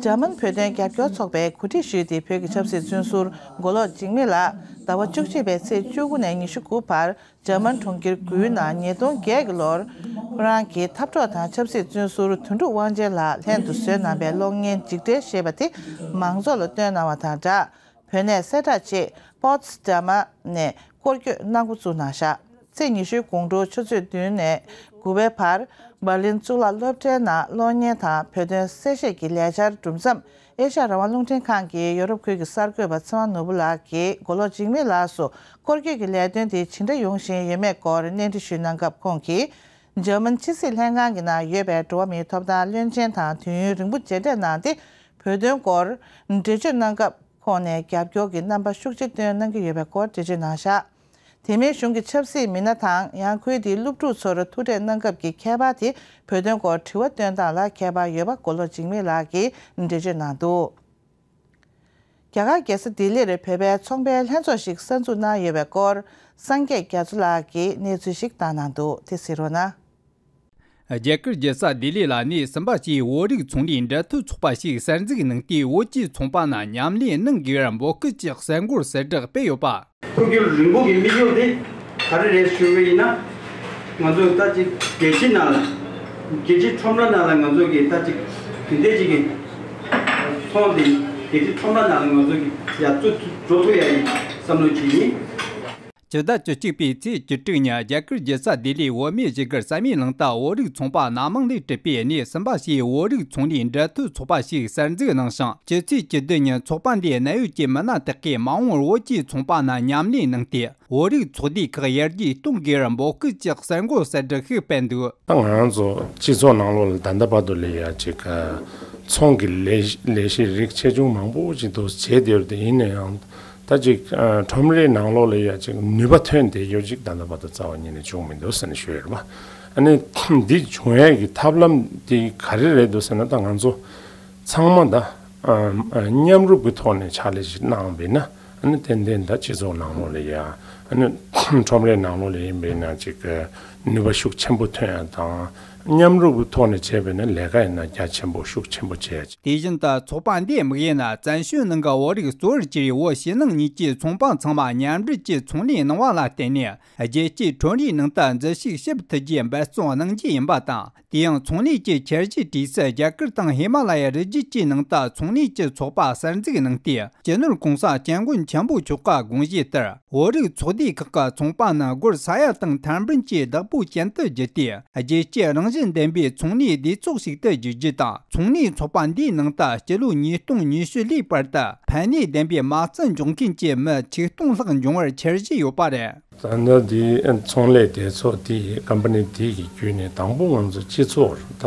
འཇར་མན་བོད་དོན་རྒྱབ་སྐྱོར་ཚོགས་པས་གོ་སྒྲིག་ཞུས་ཏེ། བོད་ཀྱི་ཆབ་སྲིད་བཙོན་ཟུར་མགོ་ལོག་འཇིགས་མེད་ལགས་ཟླ་བ་བཅུ་གཅིག་པའི་ཚེས་བཅུ་དགུ་ནས་ཉི་ཤུ་དགུ་བར་འཇར་མན་གྲོང་ཁྱེར་གུའི་ནང་ཉིས་སྟོང་བརྒྱད་ཀྱི་ལོར་ཁོ་རང་གི་འཐབ་གྲོགས་དང་ཆབ་སྲིད་བཙོན་ཟུར་དོན་གྲུབ་དབང་ཆེན་ལགས་ལྷན་དུ་བཟོས་གནང་བའི་གློག་བརྙན་འཇིགས་བྲལ་ཞེས་པ་དེ་མང་ཚོགས་ལ་སྟོན་གནང་བ་དང་སྦྲགས། བོད་གནས་གསལ་བསྒྲགས་ཆེད་པོ་ཚ་ཌ་མ་ནས་སྐོར་སྐྱོད་གནང་འགོ་བཙུགས་གནང་བཞག་ཚེས་ཉི་ཤུའི་དགོང་དྲོ་ཆུ་ཚོད་བདུན་ནས་དགུ་པའི་བར་འབར་ལིན་གཙུག་ལག་སློབ་གྲྭའི་ནང་གློག་བརྙན་དང་བོད་དོན་གསལ་བཤད་ཀྱི་ལས་འཆར་གྲུབ་མཚམས། ཨེ་ཤ་ཡ་རང་དབང་རླུང་འཕྲིན་ཁང་གི་ཡོ་རོབ་ཁུལ་གྱི་གསར་འགོད་པ་ཚེ་དབང་ནོར་བུ་ལགས་ཀྱིས་མགོ་ལོག་འཇིགས་མེད་ལགས་སུ་སྐོར་སྐྱོད་ཀྱི་ལས་དོན་དེ་ཇི་འདྲ་ཡོང་བཞིན་ཡོད་མེད་སྐོར་གནས་འདྲི་ཞུས་གནང་སྐབས། ཁོང་གིས། འཇར་མན་ཕྱི་སྲིད་ལྷན་ཁང་གི་ནང་ཡོད་པའི་འགྲོ་བ་མིའི་ཐོབ་ཐང་བློན་ཆེན་དང་དུས་ཡུན་རིང་པོ་མཇལ་འཕྲད་གནང་སྟེ། བོད་དོན་སྐོར་འགྲེལ་བརྗོད་གནང་སྐབས། ཁོང་ནས་རྒྱབ་སྐྱོར་གྱི་རྣམ་པ་ཤུགས་ཆེ་སྟོན་གནང་གི་ཡོད་པའི་སྐོར་འགྲེལ་བརྗོད་གནང་བཞག་དེ་མིན་གཞུང་གི་ཆབ་སྲིད་མི་སྣ་དང་ཡང་ཁུལ་དེའི་སློབ་ཕྲུག་ཚོར་ཐུག་འཕྲད་གནང་སྐབས་ཀྱི་ཁྱད་པར་དེ་བོད་དོན་སྐོར་དྲི་བ་བཏོན་སྟངས་ལ་ཁྱད་པར་ཡོད་པ་མགོ་ལོག་འཇིགས་མེད་ལགས་ཀྱིས་འགྲེལ་བརྗོད་གནང་འདུག་རྒྱ་གར་རྒྱལ་ས་ལྡི་ལིར་བོད་པའི་ཚོང་པའི་ལྷན་ཚོགས་ཤིག་གསར་འཛུགས་གནང་ཡོད་པའི་སྐོར་སངས་རྒྱས་རྒྱ་མཚོ་ལགས་ཀྱིས་གནས་ཚུལ་ཞིག་བཏང་གནང་འདུག་དེ་གཟིགས་རོགས་གནང་། རྒྱ་གར་རྒྱལ་ས་ལྡི་ལི་ལ་གནས་གསུམ་པ་བཅས་བོད་རིགས་ཚོང་ལས་འབྲེལ་མཐུད་ཚོགས་པ་ཞིག་གསར་འཛུགས་གནང་སྟེ། བོད་ཀྱི་ཚོང་པ་རྣམས་མཉམ་ལས་གནང་དགོས་པར་འབོད་སྐུལ་གྱི་གསར་འགོད་གསལ་བསྒྲགས་སྤེལ་ཡོད་པ། འཕོ་འགྱུར་རིང་པོ་གི་དམིགས་ཡུལ་དེ་ག་རེ་རེད་ཞུ་བ་ཡིན་ན། ང་ཚོ་ད་ཅིག་རྒྱལ་སྤྱི་ནང་ལ། རྒྱལ་སྤྱིའི་ཁྲོམ་ར་ནང་ལ་ང་ཚོ་གི་ད་ཅིག་དེ་འདྲས་ཅིག་གི་ཚོང་དེ་རྒྱལ་སྤྱིའི་ཁྲོམ་ར་ནང་ལ་ང་ཚོ་གི་ཡར་བཙུགས་འགྲོ་ཐུབ་ཡ་ཡིན་བསམ་བློ་ཅིག་ཡིན། སྤྱི་ཟླ་བཅུ་གཅིག་པའི་ཚེས་བཅུ་དྲུག་ཉིན་རྒྱ་གར་རྒྱལ་ས་ལྡི་ལིའི་བོད་མིའི་བཞུགས་སྒར་བསམ་ཡས་གླིང་དུ་བོད་རིགས་ཚོང་པ་སྣ་མང་ལས་གྲུབ་པའི་གནས་གསུམ་པ་ཞེས་བོད་རིགས་ཚོང་ལས་འབྲེལ་མཐུད་ཚོགས་པ་ཞིག་གསར་འཛུགས་གནང་ཞིང་། སྤྱི་ཚེས་བཅུ་བདུན་ཉིན་ཚོགས་པ་འདིའི་གནད་ཡོད་ཀྱི་མི་སྣ་དག་གིས་མ་འོངས་བོད་ཀྱི་ཚོང་པ་རྣམས་མཉམ་ལས་གནང་སྟེ། བོད་རིགས་ཚོགས་སྡེ་ཁག་ཡར་རྒྱས་གཏོང་དགོས་པར་འབོད་སྐུལ་གྱི་གསར་འགོད་གསལ་བསྒྲགས་ཤིག་སྤེལ་འདུག་ད་ང་རང་ཚོ་སྤྱི་ཚོགས་ནང་ལོགས་ལ་ད་ལྟ་བར་དུ་ལས་ཡ་ཅིག་ཚོང་གི་ལས་ལས་གཞི་རིགས་ཆེ་ཆུང་མང་པོ་ཅིག་འདུག་བྱས་བསྡད་ཡོད་དེ། ཡིན་ན་ཡང་ད་ཅིག་ཁྲོམ་རའི་ནང་ལོགས་ལ་ཡ་ཅིག་ནུས་པ་ཐོན་བསྡད་ཡོད་ཅིག་ད་ལྟ་བར་དུ་རྩ་བ་ཉིད་ནས་བྱུང་མི་འདུག་ཟེར་ནས་ཞུ་ཡོད་རེད་པ། ཨ་ནི་འདི་བྱུང་ཡས་ཀྱི་ཐབས་ལམ་འདི་ག་རེ་རེད་འདུག་ཟེར་ན། ད་ང་ཚོ་ཚང་མ་ད་མཉམ་རུབ་ཀྱི་ཐོག་ནས་ཕྱག་ལས་ཅིག་གནང་བས་ན། ཨ་ནི་ཏན་ཏན་ད་སྤྱི་ཚོགས་ནང་ལོགས་ལ་ཡ། ཨ་ནི་ཁྲོམ་རའི་ནང་ལོགས་ལ་ཡིན་པས་ན་ཅིག་ནུས་པ་ཤུགས་ཆེན་པོ་ཐོན་ཡ་དང་། མཉམ་རུབ་ཀྱི་ཐོག་ནས་བྱས་པས་ན་ལས་ཀ་ཡིན་ན་རྒྱ་ཆེན་པོ་ཤུགས་ཆེན་པོ་བྱས་ཡ་ཅིག་དེ་བཞིན་དུ་ཚོགས་པ་འདིའི་དམིགས་ཡུལ་ནི་བཙན་བྱོལ་ནང་གི་བོད་རིགས་གཙོ་བོར་གྱུར་བའི་བོད་ཕྱི་ནང་གཉིས་ཀྱི་ཚོང་པ་ཚང་མ་མཉམ་འབྲེལ་གྱིས་ཚོང་ལས་གནང་བ་ལ་བརྟེན་ནས། རྒྱལ་སྤྱིའི་ཁྲོམ་རའི་ནང་དུ་འཛུལ་ཞུགས་བྱེད་ཐུབ་རྒྱུའི་འབད་བརྩོན་གནང་རྒྱུ་ཡིན་པ་དང་། དེ་ཡང་ཚོང་ལས་ཀྱི་ཁྱད་གཞིའི་གྲས་སུ་རྒྱ་གར་དང་ཧི་མ་ལ་ཡའི་རི་རྒྱུད་ཀྱི་ནང་དུ་ཚོང་ལས་ཀྱི་ཚོགས་པ་གསར་འཛུགས་གནང་སྟེ། སྤྱི་ནོར་གོང་ས་སྐྱབས་མགོན་ཆེན་པོ་མཆོག་གི་དགོངས་བཞེས་ལྟར། བོད་རིགས་ཚོགས་སྡེ་ཁག་གི་ཚོང་པ་རྣམས་སྒོར་ས་ཡ་དང་ཐེར་འབུམ་གྱི་བདག་པོ་ཅན་དུ་བརྒྱུད་དེ། རྒྱལ་སྤྱིའི་རང་བཞིན་ལྡན་པའི་ཚོང་ལས་སྡེ་ཚོགས་ཤིག་ཏུ་བསྒྱུར་རྒྱུ་དང་། ཚོང་ལས་ཚོགས་པ་འདིའི་ནང་དུ་སྤྱི་ལོ་ཉིས་སྟོང་ཉི་ཤུ་ལོའི་བར་དུ་ཕན་ནུས་ལྡན་པའི་མ་རྩ་འཇོག་མཁན་གྱི་མི་ཆིག་སྟོང་ལྷག་འབྱུང་བར་འཆར་གཞི་ཡོད་པ་རེད། ད་ལྟ་འདི་ཚོང་ལས་སྡེ་ཚོགས་འདི་ཀམ་པ་ནི་འདི་གི་བརྒྱུད་ནས་དང་པོ་ང་ཚོ་སྤྱི་ཚོགས་ད་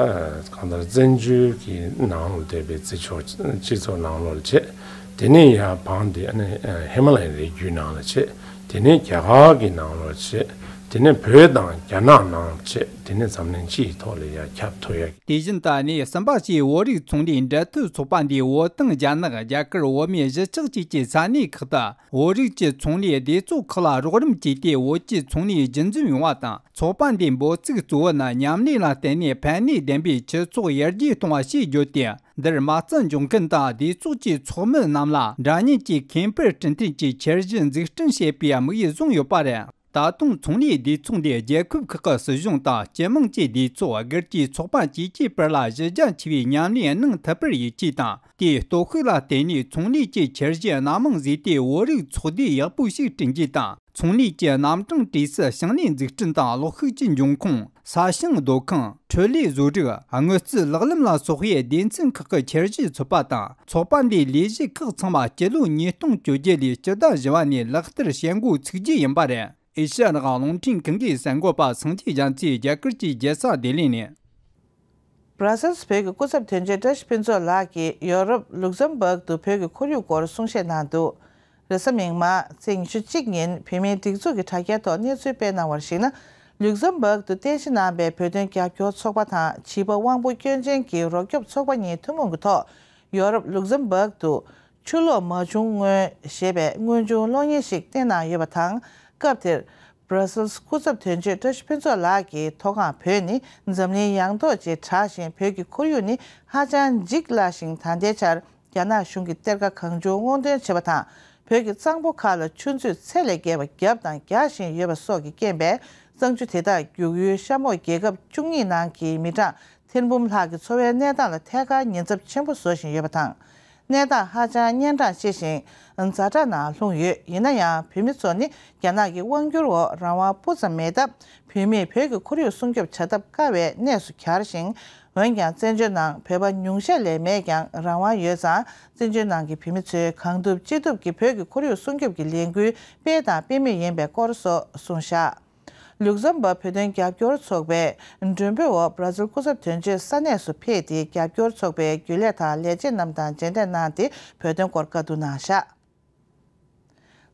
གང་ལྟར་བཙན་བྱོལ་གྱི་ནང་ལ་བསྡད་པའི་སྤྱི་ཚོགས་སྤྱི་ཚོགས་ནང་ལོགས་ལ་བྱས། དེ་ནས་ཡར་བང་སྟེ་ཨ་ནི་ཧི་མ་ལ་ཡའི་རི་རྒྱུད་ནང་ལ་བྱས། དེ་ནས་རྒྱ་གར་གྱི་ནང་ལོགས་བྱས། དེ་ནས་བོད་དང་རྒྱ་ནག་ནང་བྱས། དེ་ནས་འཛམ་གླིང་སྤྱིའི་ཐོག་ལ་ཡར་ཁྱབ་ཐུབ་ཡ། དེ་བཞིན་ད་ནི་གསུམ་པ་བཅས་བོད་རིགས་ཚོང་ལས་འབྲེལ་མཐུད་ཚོགས་པ་འདིས་བོད་དང་རྒྱ་ནག་རྒྱ་གར་བོད་མིའི་གཞིས་ཆགས་བཅས་ཀྱི་ས་གནས་ཁག་ཏུ་བོད་རིགས་ཀྱི་ཚོང་ལས་སྡེ་ཚོགས་ཁག་ལ་རོགས་རམ་བྱས་ཏེ། བོད་ཀྱི་ཚོང་ལས་རྒྱུན་འཛིན་ཡོང་བ་དང་། ཚོགས་པ་འདིའི་འབོད་ཚིག་གཙོ་བོ་ནི་མཉམ་ལས་ལ་བརྟེན་ནས་ཕན་ནུས་ལྡན་པའི་སྤྱི་ཚོགས་ཡར་རྒྱས་གཏོང་བ་ཞེས་བརྗོད་དེ། འདིར་མ་རྩ་འཇོག་མཁན་དང་སྡེ་ཚོགས་ཀྱི་ཚོགས་མི་རྣམས་ལ་འདྲ་མཉམ་གྱི་ཁེ་ཕན་སྐྲུན་ཐབས་ཀྱི་འཆར་གཞི་འཛུགས་སྐྲུན་བྱེད་པའི་དམིགས་ཡུལ་བཟུང་ཡོད་པ་རེད། ད་དུང་ཚོང་ལས་སྡེ་ཚོགས་འདིས་རྒྱལ་ཁབ་ཁག་གི་སྲིད་གཞུང་དང་སྤྱི་དམངས་ཀྱི་སྡེ་ཚོགས། སྒེར་གྱི་ཚོགས་པ་བཅས་ཀྱི་བར་ལ་གཞི་རྒྱ་ཆེ་བའི་མཉམ་ལས་གནང་ཐུབ་པར་ཡིད་ཆེས་དང་། དེའི་སྟོབས་ཤུགས་ལ་བརྟེན་ནས་ཚོང་ལས་ཀྱི་འཆར་གཞི་སྣ་མང་བཟོས་ཏེ། བོད་རིགས་ཚོགས་སྡེ་ཡག་པོ་ཞིག་བསྐྲུན་རྒྱུ་དང་། ཚོང་ལས་ཀྱི་རྣམ་གྲངས་གྲས་སུ་ཞིང་ལས་འཛུགས་སྐྲུན་དང་གློག་ཤུགས་ཀྱི་འབྱུང་ཁུངས། ས་ཞིང་སྡོད་ཁང་། འཕྲུལ་ལས་བཟོ་རིག། དངུལ་རྩིས་ལག་ལེན་ལ་སོགས་པའི་སྡེ་ཚན་ཁག་གི་འཆར་གཞི་ཚུད་པ་དང་། ཚོགས་པ་འདིའི་ལས་གཞི་ཁག་ཚང་མ་སྤྱི་ལོ་ཉིས་སྟོང་བཅོ་བརྒྱད་ལོའི་སྤྱི་ཟླ་བཞི་བ་ནས་ལག་བསྟར་བྱེད་འགོ་ཚུགས་རྒྱུ་ཡིན་པ་རེད། ཨེ་ཤ་ཡ་རང་དབང་རླུང་འཕྲིན་ཁང་གི་གསར་འགོད་པ་སངས་རྒྱས་རྒྱ་མཚོས་རྒྱ་གར་གྱི་རྒྱལ་ས་ལྡི་ལི་ནས། སྦྲ་སེལ་སི་བོད་ཀྱི་སྐུ་ཚབ་དོན་གཅོད་བཀྲ་ཤིས་ཕུན་ཚོགས་ལགས་ཀྱིས་ཡོ་རོབ་ལུག་ཟམ་བྷག་ཏུ་བོད་ཀྱི་ཁོར་ཡུག་སྐོར་གསུང་བཤད་གནང་འདུག་རེས་གཟའ་མིག་དམར་ཚེས་ཉི་ཤུ་གཅིག་ཉིན་བོད་མིའི་སྒྲིག་འཛུགས་ཀྱི་དྲ་རྒྱའི་ཐོག་གནས་ཚུལ་སྤེལ་གནང་བར་གཞིགས་ན། ལུག་ཟམ་བྷག་ཏུ་རྟེན་གཞི་གནང་པའི་བོད་དོན་རྒྱབ་སྐྱོར་ཚོགས་པ་དང་བྱིས་པ་དབང་པོ་སྐྱོན་ཅན་གྱི་རོགས་སྐྱོབ་ཚོགས་པ་གཉིས་ཐུན་མོང་གི་ཐོག་ཡོ་རོབ་ལུག་ཟམ་བྷག་ཏུ་ཆུ་ལོག་མ་བྱུང་སྔོན་ཞེས་པའི་དངོས་བྱུང་གློག་བརྙན་ཞིག་བསྟན་གནང་ཡོད་པ་དང་། སྐབས་དེར་ Brussels སྐུ་ཚབ་དོན་གཅོད་བཀྲ་ཤིས་ཕུན་ཚོགས་ལགས་ཀྱིས་མཐོ་སྒང་བོད་ནི་འཛམ་གླིང་ཡངས་ཐོག་ཅེས་གྲགས་ཤིང་། བོད་ཀྱི་ཁོར་ཡུག་ནི་ཧ་ཅང་འཇིག་སླ་ཞིང་། ད་ལྟའི་ཆར་རྒྱ་ནག་གཞུང་གི་གཏེར་ཁ་གང་བྱུང་སྔོག་འདོན་བྱེད་པ་དང་། བོད་ཀྱི་གཙང་པོ་ཁག་ལ་ཆུ་མཛོད་ཚད་ལས་བརྒལ་བ་བརྒྱབ་དང་རྒྱག་བཞིན་ཡོད་པ་སོགས་ཀྱི་རྐྱེན་པས། གཙང་ཆུ་དེ་དག་རྒྱུག་ཡུལ་གཤམ་འོག་རྒྱལ་ཁབ་བཅུ་གཉིས་ནང་གི་མི་གྲངས་ཐེར་འབུམ་ལྷག་གི་འཚོ་བའི་གནས་སྟངས་ལ་ཐད་ཀར་ཉེན་ཚབས་ཆེན་པོ་བཟོ་བཞིན་ཡོད་པ་དང་། གནས་སྟངས་ཧ་ཅང་གཉན་འཕྲང་ཆེ་ཞིང་ཛ་དྲག་ནང་ལྷུང་ཡོད། ཡིན་ན་ཡང་། བོད་མི་ཚོ་ནི་རྒྱ་ནག་གི་དབང་བསྒྱུར་འོག་རང་དབང་སྤུ་ཙམ་མེད་སྟབས། བོད་མིས་བོད་ཀྱི་ཁོར་ཡུག་སྲུང་སྐྱོབ་བྱ་ཐབས་དཀའ་བའི་གནས་སུ་གྱར་ཞིང་། འོན་ཀྱང་། བཙན་བྱོལ་ནང་བོད་པ་ཉུང་ཤས་ལས་མེད་ཀྱང་། རང་དབང་ཡོད་ཙང་། བཙན་བྱོལ་ནང་གི་བོད་མི་ཚོས་གང་ཐུབ་ཅི་ཐུབ་ཀྱིས་བོད་ཀྱི་ཁོར་ཡུག་སྲུང་སྐྱོབ་ཀྱི་ལས་འགུལ་སྤེལ་དང་སྤེལ་མུས་ཡིན་པའི་སྐོར་སོགས་གསུངས་བཞག། ལུག་ཟམ་པ་བོད་དོན་རྒྱབ་སྐྱོར་ཚོགས་པའི་མགྲོན་འབོད་འོག་བྷ་ར་ཛིལ་སྐུ་ཚབ་དོན་གཅོད་ས་གནས་སུ་ཕེབས་ཏེ། རྒྱབ་སྐྱོར་ཚོགས་པའི་རྒྱུན་ལས་དང་ལས་བྱེད་རྣམས་དང་མཇལ་འཕྲད་གནང་སྟེ། བོད་དོན་སྐོར་བཀའ་བསྡུར་གནང་བཞག།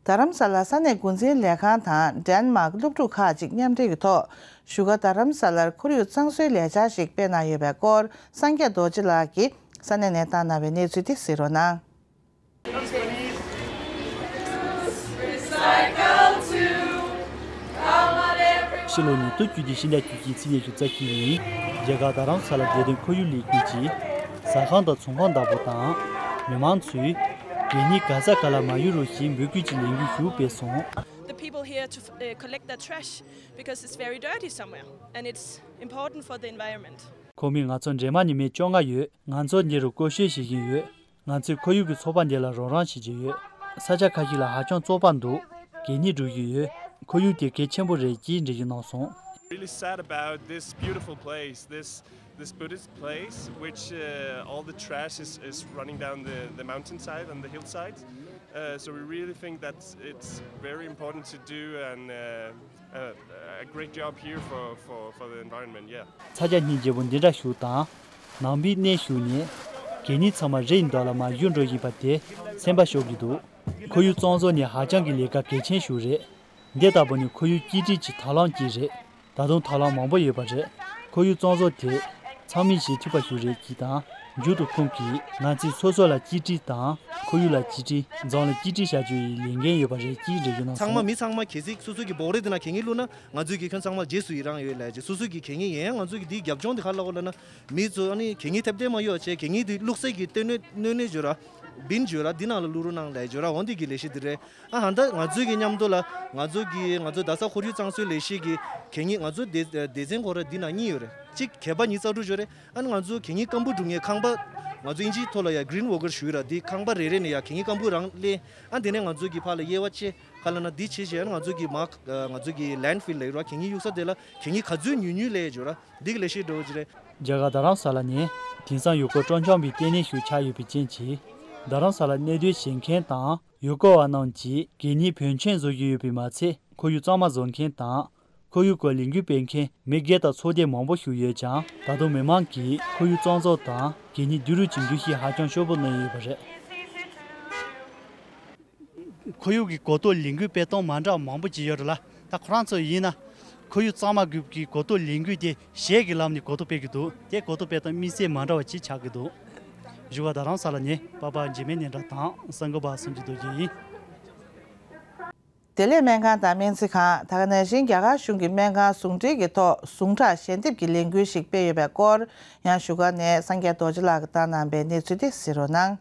རྡ་རམ་ས་ལ་ས་གནས་འགོ་འཛིན་ལས་ཁང་དང་ཌེན་མཱག་སློབ་ཕྲུག་ཁག་ཅིག་མཉམ་འབྲེལ་གྱི་ཐོག་བཞུགས་སྒར་རྡ་རམ་ས་ལར་ཁོར་ཡུག་གཙང་བཟོའི་ལས་འཆར་ཞིག་སྤེལ་གནང་ཡོད་པའི་སྐོར། སངས་རྒྱས་རྡོ་རྗེ་ལགས་ཀྱིས་ས་གནས་ནས་བཏང་གནང་བའི་གནས་ཚུལ་དེ་གཟིགས་རོགས་གནང་། ཕྱི་ལོ་ཉིས་སྟོང་བཅུ་བདུན་ཕྱི་ཟླ་བཅུ་གཅིག་ཚེས་ཉི་ཤུ་རྩ་གཅིག་ཉིན་རྒྱ་གར་རྡ་རམ་ས་ལ་བདེ་དོན་ཁོར་ཡུག་ལས་ཁུངས་ཀྱིས་ཟ་ཁང་དང་ཚོང་ཁང་བདག་པོ་དང་མི་མང་ཚོས་གད་སྙིགས་ག་ས་ག་ལ་མ་གཡུག་རོགས་ཞེས་འབོད་སྐུལ་གྱི་ལས་འགུལ་ཞིག་སྤེལ་སོང་། The people here to uh, collect the trash because it's very dirty somewhere and it's important for the environment. ཁོ་མོས་ང་ཚོར་འདྲེས་མ་ཉི་མའི་བཅོ་ལྔ་ཡོད། ང་ཚོར་འདི་རུ་བཀོལ་སྤྱོད་བྱེད་བཞིན་ཡོད། ང་ཚོས་ཁོར་ཡུག་གི་ཚོགས་པ་འདི་ལ་རོགས་རམ་བྱེད་ཀྱི་ཡོད། ས་ཆ་ཁ་ཤས་ལ་ཧ་ཅང་བཙོག་པ་འདུག་གད་སྙིགས་འགྲོ་གི་ཡོད། ཁོར་ཡུག་དེ་གལ་ཆེན་པོ་རེད་ཅེས་འགྲེལ་བརྗོད་གནང་སོང་། Really sad about this beautiful place, this this Buddhist place, which uh, all the trash is, is running down the, the mountainside and the hillsides. Uh, so we really think that it's very important to do and uh, uh, a great job here for, for, for the environment, yeah. ས་ཆ་སྙིང་རྗེ་པོ་འདི་འདྲ་ཞིག་དང་། ནང་པའི་གནས་ཤིག་ནས་གད་སྙིགས་ཚང་མ་རི་ཡི་མདོག་ལ་མར་གཡུག་འགྲོ་བཞིན་པ་དེ་སེམས་པ་ཤོར་གྱི་འདུག་ཁོར་ཡུག་གཙང་བཟོ་ནི་ཧ་ཅང་གི་ལས་ཀ་གལ་ཆེན་ཞིག་རེད། འདི་ལྟ་བུ་ནི་ཁོར་ཡུག་གཅིག་སྒྲིལ་གྱི་ཐབས་ལམ་གཅིག་རེད། ད་དུང་ཐབས་ལམ་མང་པོ་ཡོད་པ་རེད། ཁོར་ཡུག་གཙང་བཟོ་དེ་ཚང་མས་བྱེད་ཐུབ་པ་ཞིག་རེད་ཅེས་དང་། མཇུག་ཏུ་ཁོང་གིས་ང་ཚོས་སོ་སོ་ལ་གཅིག་སྒྲིལ་དང་། ཁོར་ཡུག་ལ་གཅིག་སྒྲིལ། འཛམ་གླིང་གཅིག་སྒྲིལ་བྱ་རྒྱུ་ཡི་ལས་འགན་ཡོད་པ་རེད་ཅེས་འགྲེལ་བརྗོད་གནང་ཚང་མ་སོང་། མི་ཚང་མ་གལ་སྲིད་སོ་སོ་གི་སྦོག་རི་དེ་ན་གད་སྙིགས་བླུགས་ན། ང་ཚོས་གི་ཁྱོན་ཚང་མ་རྗེས་སུ་ཡི་རང་ཡོད་ལབ་ཅིག་སོ་སོ་གི་གད་སྙིགས་ཡིན་ཡང་ང་ཚོས་གི་དེའི་རྒྱབ་ལྗོངས་དེ་ག་ལ་འོ་ལབ་ན། མི་ཚོ་ཨ་ནི་གད་སྙིགས་ཐེབས་ཐེབས་མ་ཡོད་བྱས་གད་སྙིགས་དེ་བླུགས་སའི་གི་སྟོད་སྣོད་སྣོད་སྣོད་བརྗོད་ར། བིན་བརྗོད་ར་འདི་ནང་ལ་བླུགས་རོགས་གནང་ལབ་བརྗོད་ར་འོང་དེ་གི་ལས་གཞི་དེ་རེད། ཨ་ཧ་ད་ང་ཚོས་གི་མཉམ་དུ་ལ་ང་ཚོ་གི་ང་ཚོ་རྡ་ས་ཁོར་ཡུག་གཙང་བཟོའི་ལས་གཞི་གི་གད་སྙིགས་ང་ཚོ་སྡེ་སྡེ་ཚན་ཁོ་ར་འདི་ནང་གཉིས་ཡོད་རེད། གཅིག་གད་པ་ཉིས་རྩ་དྲུག་ཡོད་རེད། ཨ་ནི་ང་ཚོ་གད་སྙིགས་སྐམ་པོ་སྒྲུག་མཁན་ཁང་པ་ང་ཚོ་ཨིན་ཇིའི་ཐོག་ལ་ཡ་green worker ཞུས་ར་འདི་ཁང་པ་རེ་རེ་ནས་ཡ་གད་སྙིགས་སྐམ་པོ་རང་ལེན། ཨ་དེ་ནས་ང་ཚོ་གི་ཕར་ལ་དབྱེ་བ་ཕྱེ། ག་ལ་ན་འདི་བྱས་བྱས་ང་ཚོ་གི་མ་ང་ཚོ་གི་landfill ལ་ཡོད་ར་གད་སྙིགས་གཡུག་ས་དེ་ལ་གད་སྙིགས་ག་ཚོད་ཉུང་ཉུང་ལས་ཡོད་ར་འདི་གི་ལས་ཤེས་འགྲོ་གི་རེད། རྒྱ་གར་རྡ་རམ་ས་ལ་ནི་དེང་སང་ཡུལ་སྐོར་སྤྲོ་འཆམ་པའི་ལྟེ་གནས་ཤིག་ཆགས་ཡོད་པའི་རྐྱེན་གྱིས། རྡ་རམ་ས་ལ་གནས་སྡོད་བྱེད་མཁན་དང་ཡུལ་སྐོར་བ་རྣམས་ཀྱིས་གད་སྙིགས་བུན་ཆེན་བཟོ་གི་ཡོད་པས་མ་ཚད། ཁོར་ཡུག་གཙང་མ་བཟོ་མཁན་དང་། ཁོར་ཡུག་སྐོར་ལས་འགུལ་སྤེལ་མཁན་མི་སྒེར་དང་ཚོགས་སྡེ་མང་པོ་ཞིག་ཡོད་ཀྱང་། ད་དུང་མི་མང་གིས་ཁོར་ཡུག་གཙང་བཟོ་དང་གད་སྙིགས་བསྡུ་རུབ་ཀྱི་འདུ་ཤེས་ཧ་ཅང་ཤོར་པོ་གནས་ཡོད་པ་རེད། ཁོར་ཡུག་གི་གོ་རྟོགས་ལས་འགུལ་སྤེལ་སྟངས་མ་འདྲ་བ་མང་པོ་ཅིག་ཡོད་རེད་ལ། ད་ཁོ་རང་ཚོ་ཡིན་ན་ཁོར་ཡུག་གཙང་མ་དགོས་ཀྱི་གོ་རྟོགས་ལས་འགུལ་དེ་གཞས་ཀྱི་ལམ་ནས་གོ་རྟོགས་སྤེལ་གྱི་འདུག་དེ་གོ་རྟོགས་སྤེལ་སྟངས་དམིགས་བསལ་མ་འདྲ་བ་ཅིག་ཆགས་ཀྱི་འདུག་བཞུགས་སྒར་རྡ་རམ་ས་ལ་ནས་པ་པ་འཇིགས་མེད་སྙན་གྲགས་དང་གསར་འགོད་པ་བསམ་གྱི་རྡོ་རྗེ་ཡིན། བདེ་ལེགས་སྨན་ཁང་དང་སྨན་རྩིས་ཁང་། ད་ག་ནང་བཞིན་རྒྱ་གར་གཞུང་གི་སྨན་ཁང་ཟུང་འབྲེལ་གྱི་ཐོག་ཟུངས་ཁྲག་ཞལ་འདེབས་ཀྱི་ལས་འགུལ་ཞིག་སྤེལ་ཡོད་པའི་སྐོར། ཡང་བཞུགས་སྒར་ནས་སངས་རྒྱས་རྡོ་རྗེ་ལགས་ཀྱིས་བཏང་གནང་པའི་གནས་ཚུལ་དེ་གཟིགས་རོགས་གནང་།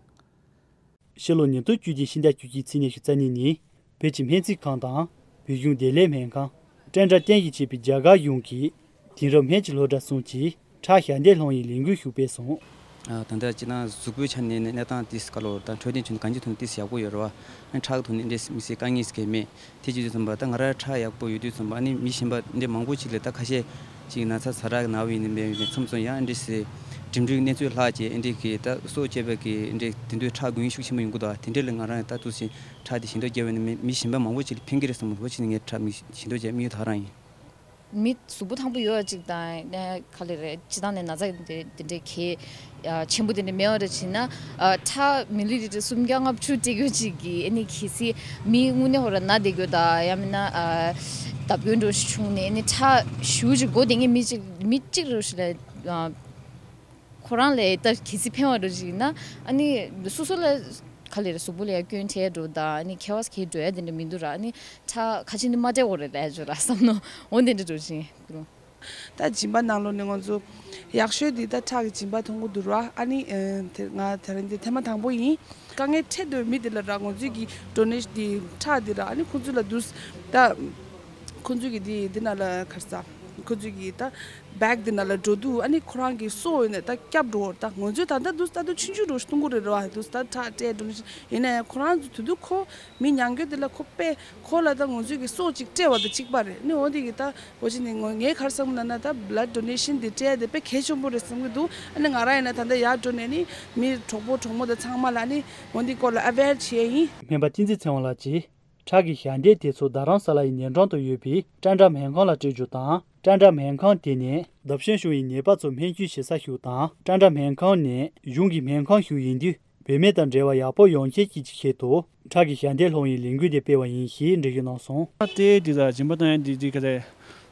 ཕྱི་ལོ་ཉིས་སྟོང་བཅུ་བདུན་ཕྱི་ཟླ་བཅུ་གཅིག་ཚེས་ཉི་ཤུ་རྩ་གཉིས་ཉིན། བོད་ཀྱི་སྨན་རྩིས་ཁང་དང་། བོད་གཞུང་བདེ་ལེགས་སྨན་ཁང་། བཀྲ་འདྲ་བསྟན་ཞིང་གཅེས་པའི་རྒྱ་གར་གཞུང་གིས། དེང་རབས་སྨན་གྱི་སློབ་གྲྭ་གསུམ་གྱིས་ཁྲག་ཞལ་འདེབས་སློང་བའི་ལས་འགུལ་ཞིག་སྤེལ་སོང་། ད་ལྟ་སྤྱིར་བཏང་གཟུགས་པོའི་ཆ་ནས་གནས་སྟངས་དེ་ག་ལོ་དང་འཕྲོད་བསྟེན་ཆ་ནས་གང་ཅིའི་ཐོག་ནས་ཏོག་ཙམ་ཡག་པོ་ཡོད་རེད་བ། ཨ་ཁྲག་གི་ཐོག་ནས་འདྲེས་མི་སྲིད་དཀའ་ངལ་ཞིག་མེད། དེ་བྱེད་དུས་ཙམ་པ་ད་ང་རང་ཁྲག་ཡག་པོ་ཡོད་དུས་ཙམ་པ་ཨ་ནི་མི་གཞན་པ་འདྲེ་མང་པོ་ཅིག་ལ་ད་ཁ་ཤས་ཅིག་ན་ཚ་ཚ་རག་ན་བ་ཡིན་ནི་མེད་ཡིན་ནི་མཚམས་མཚམས་ཡང་འདྲེ་སྲིད་འགྲིམ་འགྲུལ་གནས་ཚུལ་ལྷག་བྱས་འདྲེ་གི་ད་སྲོག་བཅད་པ་གི་འདྲེ་དེ་འདུག་ཁྲག་དགོས་ངེས་ཤུགས་ཆེན་པོ་ཡོང་གི་འདུག་དེ་འདྲེ་ལ་ང་རང་ད་ཏོག་ཙམ་ཁྲག་དེ་ཞེ་དྲག་བརྒྱབ་ཡོད་ནི་མི་མི་གཞན་པ་མང་པོ་ཅིག་ལ་ཕན་གི་རེད་བསམ་གི་འདུག་ཕྱི་ནས་ངས་ཁྲག་མི་ཞེ་དྲག་བརྒྱབ་མི་ཡོད་ད་རང་ཡིན། མི་གཟུགས་པོ་ཐང་པོ་ཡོད་པ་ཅིག་དང་ནས་ག་ལེ་རེད་སྤྱི་བཏང་ནས་ན་ཚ་དེ་དེ་འདྲའི་གལ་ཆེན་པོ་དེ་འདྲ་མེད་པ་རེད་བྱས་ན་ཁྲག་མི་ལི་ལི་ཊར་སུམ་བརྒྱ་ལྔ་བཅུ་སྤྲད་རྒྱུ་ཅིག་གིས་ཨ་ནི་གལ་སྲིད་མི་དངོས་གནས་ཧོ་ར་ན་བསྡད་རྒྱུ་དང་ཡང་མིན་ན་བརྡབ་སྐྱོན་འགྲོ་ཞིག་བྱུང་ནས་ཨ་ནི་ཁྲག་ཞུ་ཅིག་དགོས་དེ་ངས་མི་གཅིག་མི་གཅིག་རེ་ཞིག་ལ་ཁོ་རང་ལ་ད་གལ་སྲིད་ཕན་པ་འགྲོ་ཅིག་ཡིན་ན་ཨ་ནི་སོ་སོ་ལ། ག་ལེར་གཟུགས་པོ་ལ་ཡ་སྐྱོན་འཕྲད་འགྲོ་དང་ཨ་ནི་ཁེ་བ་གི་འགྲོ་ཡ་དེ་འདྲ་མི་འདུག་ར། ཨ་ནི་ཁྲག་ཁ་ཆེ་ནི་མ་སྤྲད་དགོས་རེད་ལབ་ཡ་ཅིག་ཡོད་ར་བསམ་ནོ། འོ་དེ་འདྲ་འགྲོ་བཞིན་ཡོད། ད་སྦྱིན་པ་ནང་ལོགས་ནས་ང་ཚོ་ཡག་ཤོས་དེ་ད་ཁྲག་གི་སྦྱིན་པ་མཐོང་གི་འདུག་ར། ཨ་ནི་ཨ་དེ་ང་དེ་རིང་འདི་ཐེངས་མ་དང་པོ་ཡིན། དཀའ་ངལ་འཕྲད་འདོད་མི་དེ་ལ་ར་ང་ཚོའི་གི་ཌོ་ནེ་ཤན་དེ་ཁྲག་དེ་ར། ཨ་ནི་ཁོང་ཚོ་ལ་འདུག་ད་ཁོང་ཚོའི་གི་དེ་དེ་ནང་ལ་ག་རེ་ཟ། ཁོང་ཚོའི་གི་ད་བེག་དེ་ནང་ལ་འགྲོ་དུས་ཨ་ནི་ཁོ་རང་གི་སོ་ཡོད་ནས་ད་བརྒྱབ་འགྲོ། ད་ང་ཚོས་ད་ལྟ་འདུག་ད་དུང་ཆུང་ཆུང་འགྲོ་གཏོང་གི་རེད་ར། འདུག་ད་ཁྲག་སྤྲད་འགྲོ་ནི་ཡིན་ནའི་ཁོ་རང་ཚོ་དུས་དུས་ཁོ་མི་ཉམས་རྒུད་དེ་ལ་ཁོ་དཔེ་ཁོ་ལ་ད་ང་ཚོའི་གི་སོ་གཅིག་སྤྲད་པ་དང་གཅིག་པ་རེད། ནི་འོ་དེ་གི་ད་འོ་ཅི་ནི་ངོ་ངའི་ག་རེ་བསམ་ན་ན་ད་བླ་ཌི་ཌོ་ནེ་ཤན་དེ་སྤྲད་དེ་དཔེ་གལ་ཆེན་པོ་རེད་བསམ་གི་འདུག་ཨ་ནི་ང་རང་ཡིན་ན་ད་ལྟ་ཡར་འགྲོ་ནས་ནི་མི་གྲོགས་པོ་གྲོགས་མོ་དང་ཚང་མ་ལ་ནི་འོ་འདི་སྐོར་ལ་ཨ་ཝེར་བྱེད་ཡ་ཡིན། སྨན་པ་བསྟན་འཛིན་ཚེ་དབང་ལགས་ཀྱིས་ཁྲག་གི་ཞལ་འདེབས་དེ་ཚོ་རྡ་རམ་ས་ལ་ཡི་ཉེ་འགྲམ་དུ་ཡོད་པའི་ཀྲན་ཀྲ་སྨན་ཁང་ལ་སྤྲད་རྒྱུ་དང་། ཀྲན་ཀྲ་སྨན་ཁང་དེ་ནི་རྡབ་གཤན་ཞུ་ཡི་ནད་པ་ཚོ་སྨན་བཅོས་བྱེད་ས་ཞིག་དང་། ཀྲན་ཀྲ་སྨན་ཁང་ནི་གཞུང་གི་སྨན་ཁང་ཞིག་ཡིན་དུས། བུད་མེད་དང་འབྲེལ་བ་ཡག་པོ་ཡོང་ཆེད་ཀྱི་ཆེད་དུ་ཁྲག་གི་ཞལ་འདེབས་སློང་བའི་ལས་འགུལ་དེ་སྤེལ་བ་ཡིན་ཞེས་འགྲེལ་བརྗོད་གནང་སོང་། ཁྲག་སྟེ་འདི་ལ་སྦྱིན་པ་བཏང་ཡ་འདི་འདི་ག་རེད།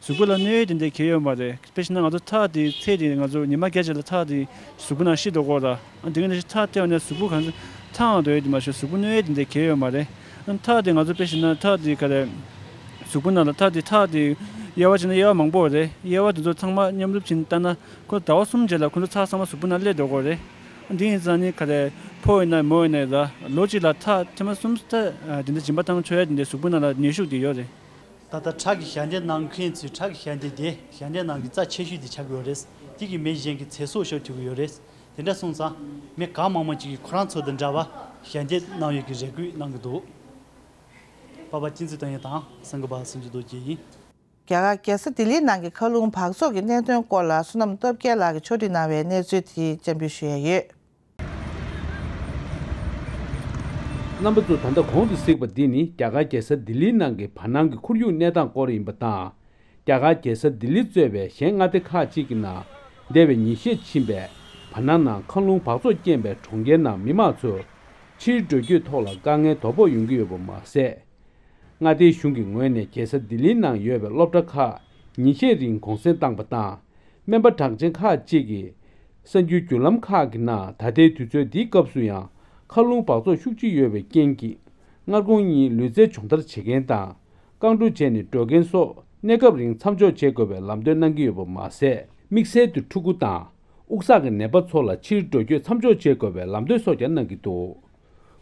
གཟུགས་པོ་ལ་གནོད་ཡོན་དེ་འདྲ་གང་ཡང་ཡོད་མ་རེད། དཔེ་བཞག་ན་ང་ཚོ་ཁྲག་དེ་ཚད་དེ་ང་ཚོ་ཉི་མ་བརྒྱད་ཅིག་ལ་ཁྲག་དེ་གཟུགས་པོ་ནང་ཤི་འགྲོ་གི་རེད། ཨ་དེ་ག་ནང་བཞིན་ཁྲག་སྟེར་བ་ནས་གཟུགས་པོ་གང་ཚ་ཐང་འགྲོ་ཡོད་དེ་མ་ཤོད་གཟུགས་པོ་གནོད་ཡོན་དེ་འདྲ་གང་ཡང་ཡོད་མ་རེད། ཨ་ཁྲག་དེ་ང་ཚོ་དཔེ་བཞག་ན་ཁྲག་དེ་ག་རེད། གཟུགས་པོ་ནང་ལ་ཁྲག་དེ་ཁྲག་དེ་དབྱེ་བ་བྱས་ན་དབྱེ་བ་མང་པོ་རེད། དབྱེ་བ་དེ་ཚོ་ཚང་མ་མཉམ་རུབ་བྱས་ནས་བལྟས་ན་ཁོ་ཟླ་བ་གསུམ་རྗེས་ལ་ཁོ་ཚོ་ཁྲག་ཚང་མ་གཟུགས་པོ་ནང་སླེབས་འགྲོ་གི་རེད། འདི་ཡིན་ཙང་ནི་ག་རེ་ཕོ་ཡིན་ན་མོ་ཡིན་ན་ར་ལོ་གཅིག་ལ་ཁྲག་ཐེངས་མ་གསུམ་ཙམ་དེ་འདྲ་སྦྱིན་པ་བཏང་ཆོག་ཡ་དེ་འདྲ་གཟུགས་པོ་ནང་ལ་ནུས་ཤུགས་དེ་ཡོད་རེད། ད་ལྟ་ཁྲག་གི་ཞལ་འདེབས་གནང་མཁན་ཚོའི་ཁྲག་གི་ཞལ་འདེབས་དེ་ཞལ་འདེབས་ནང་གི་རྩ་ཆེ་ཤོས་དེ་ཆགས་ཀྱི་ཡོད་རེད། དེ་གི་མི་གཞན་གྱི་ཚེ་སྲོག་ཤོར་ཐུབ་ཀྱི་ཡོད་རེད། དེ་འདྲ་སོང་ཙང་མི་གང་མང་མང་ཅིག་གིས་ཁོ་རང་ཚོ་དང་འདྲ་བ་ཞལ་འདེབས་གནང་ཡོད་ཀྱི་རེ་སྐུལ་གནང་གི་འདུག་པ་པ་ཅིན་ཙི་ཏང་ཡོན་དང་སང་གི་པ་སུན་ཅི་རྡོ་རྗེ་ཡིན། རྒྱ་གར་རྒྱལ་ས་ལྡི་ལིའི་ནང་གི་མཁའ་རླུང་འབག་བཙོག་གི་གནད་དོན་སྐོར་ལ་བསོད་ནམས་སྟོབས་རྒྱལ་ལགས་ཀྱིས་ཕྱོགས་སྒྲིག་གནང་བའི་གནས་ཚུལ་དེ་སྤྱན་འབུལ་ཞུ་ཡ་ཡོད། རྣམ་པ་ཚོས་ད་ལྟ་གོང་དུ་གཟིགས་པ་འདི་ནི་རྒྱ་གར་རྒྱལ་ས་ལྡི་ལིའི་ནང་གི་བར་སྣང་གི་ཁོར་ཡུག་གནས་སྟངས་སྐོར་ཡིན་པ་དང་། རྒྱ་གར་རྒྱལ་ས་ལྡི་ལི་གཙོས་པའི་གཞན་མངའ་སྡེ་ཁག་ཅིག་གི་ནང་འདས་པའི་ཉིན་ཤས་ཕྱིན་པའི་བར་སྣང་ནང་མཁའ་རླུང་འབག་བཙོག་རྐྱེན་པས་གྲོང་ཁྱེར་ནང་མི་མང་ཚོ་ཕྱིར་འགྲོ་སྐྱོད་ཐོག་ལ་དཀའ་ངལ་དོད་པོ་ཡོང་གི་ཡོད་པ་མ་ཟད། མངའ་སྡེའི་གཞུང་གི་ངོས་ནས་རྒྱལ་ས་ལྡི་ལིའི་ནང་ཡོད་པའི་སློབ་གྲྭ་ཁག་ཉིན་ཤས་རིང་གུང་སེང་བཏང་པ་དང་། སྨན་པ་གྲགས་ཅན་ཁག་ཅིག་གིས་གསར་འགྱུར་བརྒྱུད་ལམ་ཁག་གི་ནང་ད་ལྟའི་དུས་ཚོད་འདིའི་སྐབས་སུ་ཡང་མཁའ་རླུང་འབག་བཙོག་ཤུགས་ཆེ་ཡོད་པའི་རྐྱེན་གྱིས་སྔ་དགོང་གཉིས་ལུས་རྩལ་སྦྱོང་བརྡར་བྱེད་མཁན་དང་། རྐང་བྲོ་བྱས་ནས་འགྲོ་མཁན་སོགས་གནས་སྐབས་རིང་མཚམས་འཇོག་བྱེད་དགོས་པའི་ལམ་སྟོན་གནང་གི་ཡོད་པ་མ་ཟད། དམིགས་བསལ་དུ་ཕྲུ་གུ་དང་དབུགས་བསགས་ཀྱི་ནད་པ་ཚོ་ལ་ཕྱིར་འགྲོ་སྐྱོད་མཚམས་འཇོག་བྱེད་དགོས་པའི་ལམ་སྟོན་སོགས་ཀྱང་གནང་གི་འདུག་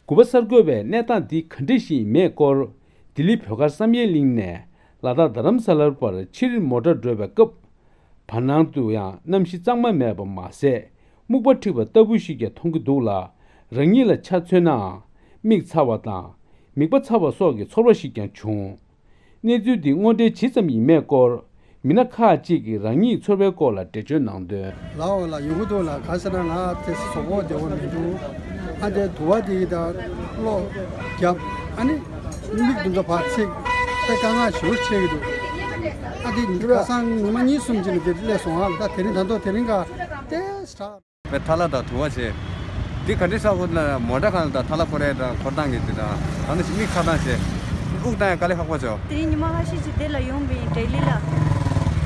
གུ་པ་གསར་འགོད་པས་གནས་སྟངས་འདི་ག་འདྲ་ཞིག་ཡིན་མེད་སྐོར་ལྡི་ལི་བོད་སྒར་བསམ་ཡས་གླིང་ནས་ལ་དྭགས་རྡ་རམ་ས་ལར་བར་ཕྱིར་མོ་ཊ་འགྲོ་བའི་སྐབས། བར་སྣང་དུ་ཡང་གནམ་གཤིས་གཙང་མ་མེད་པ་མ་ཟད། སྨུག་པ་འཁྲིགས་པ་ལྟ་བུ་ཞིག་ཀྱང་མཐོང་གི་འདུག་ལ། རང་ཉིད་ལ་ཆ་མཚོན་ནའང་། མིག་ཚ་བ་དང་། མིད་པ་ཚ་བ་སོགས་ཀྱི་ཚོར་བ་ཞིག་ཀྱང་བྱུང་། གནས་ཚུལ་འདི་དངོས་འབྲེལ་ཇི་ཙམ་ཡིན་མེད་སྐོར། མི་སྣ་ཁག་ཅིག་གིས་རང་ཉིད་ཚོར་བའི་སྐོར་ལ་འགྲེལ་བརྗོད་གནང་དོན། ལའོ་ལ་ཡོང་གི་འདུག་ལ། ག་ཟེར་ན་ང་དེ་སི་གཟུགས་པོ་བདེ་བོ་མི་འདུག་ཨ་དེ་དུ་བ་དེ་ཡི་ད་གློ་རྒྱབ། ཨ་ནི་མིག་དུ་འདྲ་བར་ཚིག་དེ་དཀའ་ངལ་ཞེ་པོ་འཕྲད་ཀྱི་འདུག་ཨ་དེ་ཁ་སང་ཉི་མ་གཉིས་གསུམ་ཅིག་ལ་དེ་སླེབས་སོང་ཨ། ད་དེ་རིང་ད་དུང་དེ་རིང་ག་དེ་སི་དྲག་པའི་ཐ་ལ་དང་དུ་བ་བྱས། འདི་ག་འདྲ་ཟ་དགོས་ན་མོ་ཊ་གང་ལ་དང་ཐ་ལ་འཁོར་ཡས་དང་འཁོར་སྟངས་ཀྱི་དེ་དང་ད་ནི་མིག་ཚ་སྟངས་བྱས། དབུགས་བཏང་ཡས་དཀའ་ལས་ཁག་པོ་བྱས། དེ་རིང་ཉི་མ་ཁ་ཤས་ཅིག་དེ་ལ་ཡོང་པའི་ལྡི་ལི་ལ།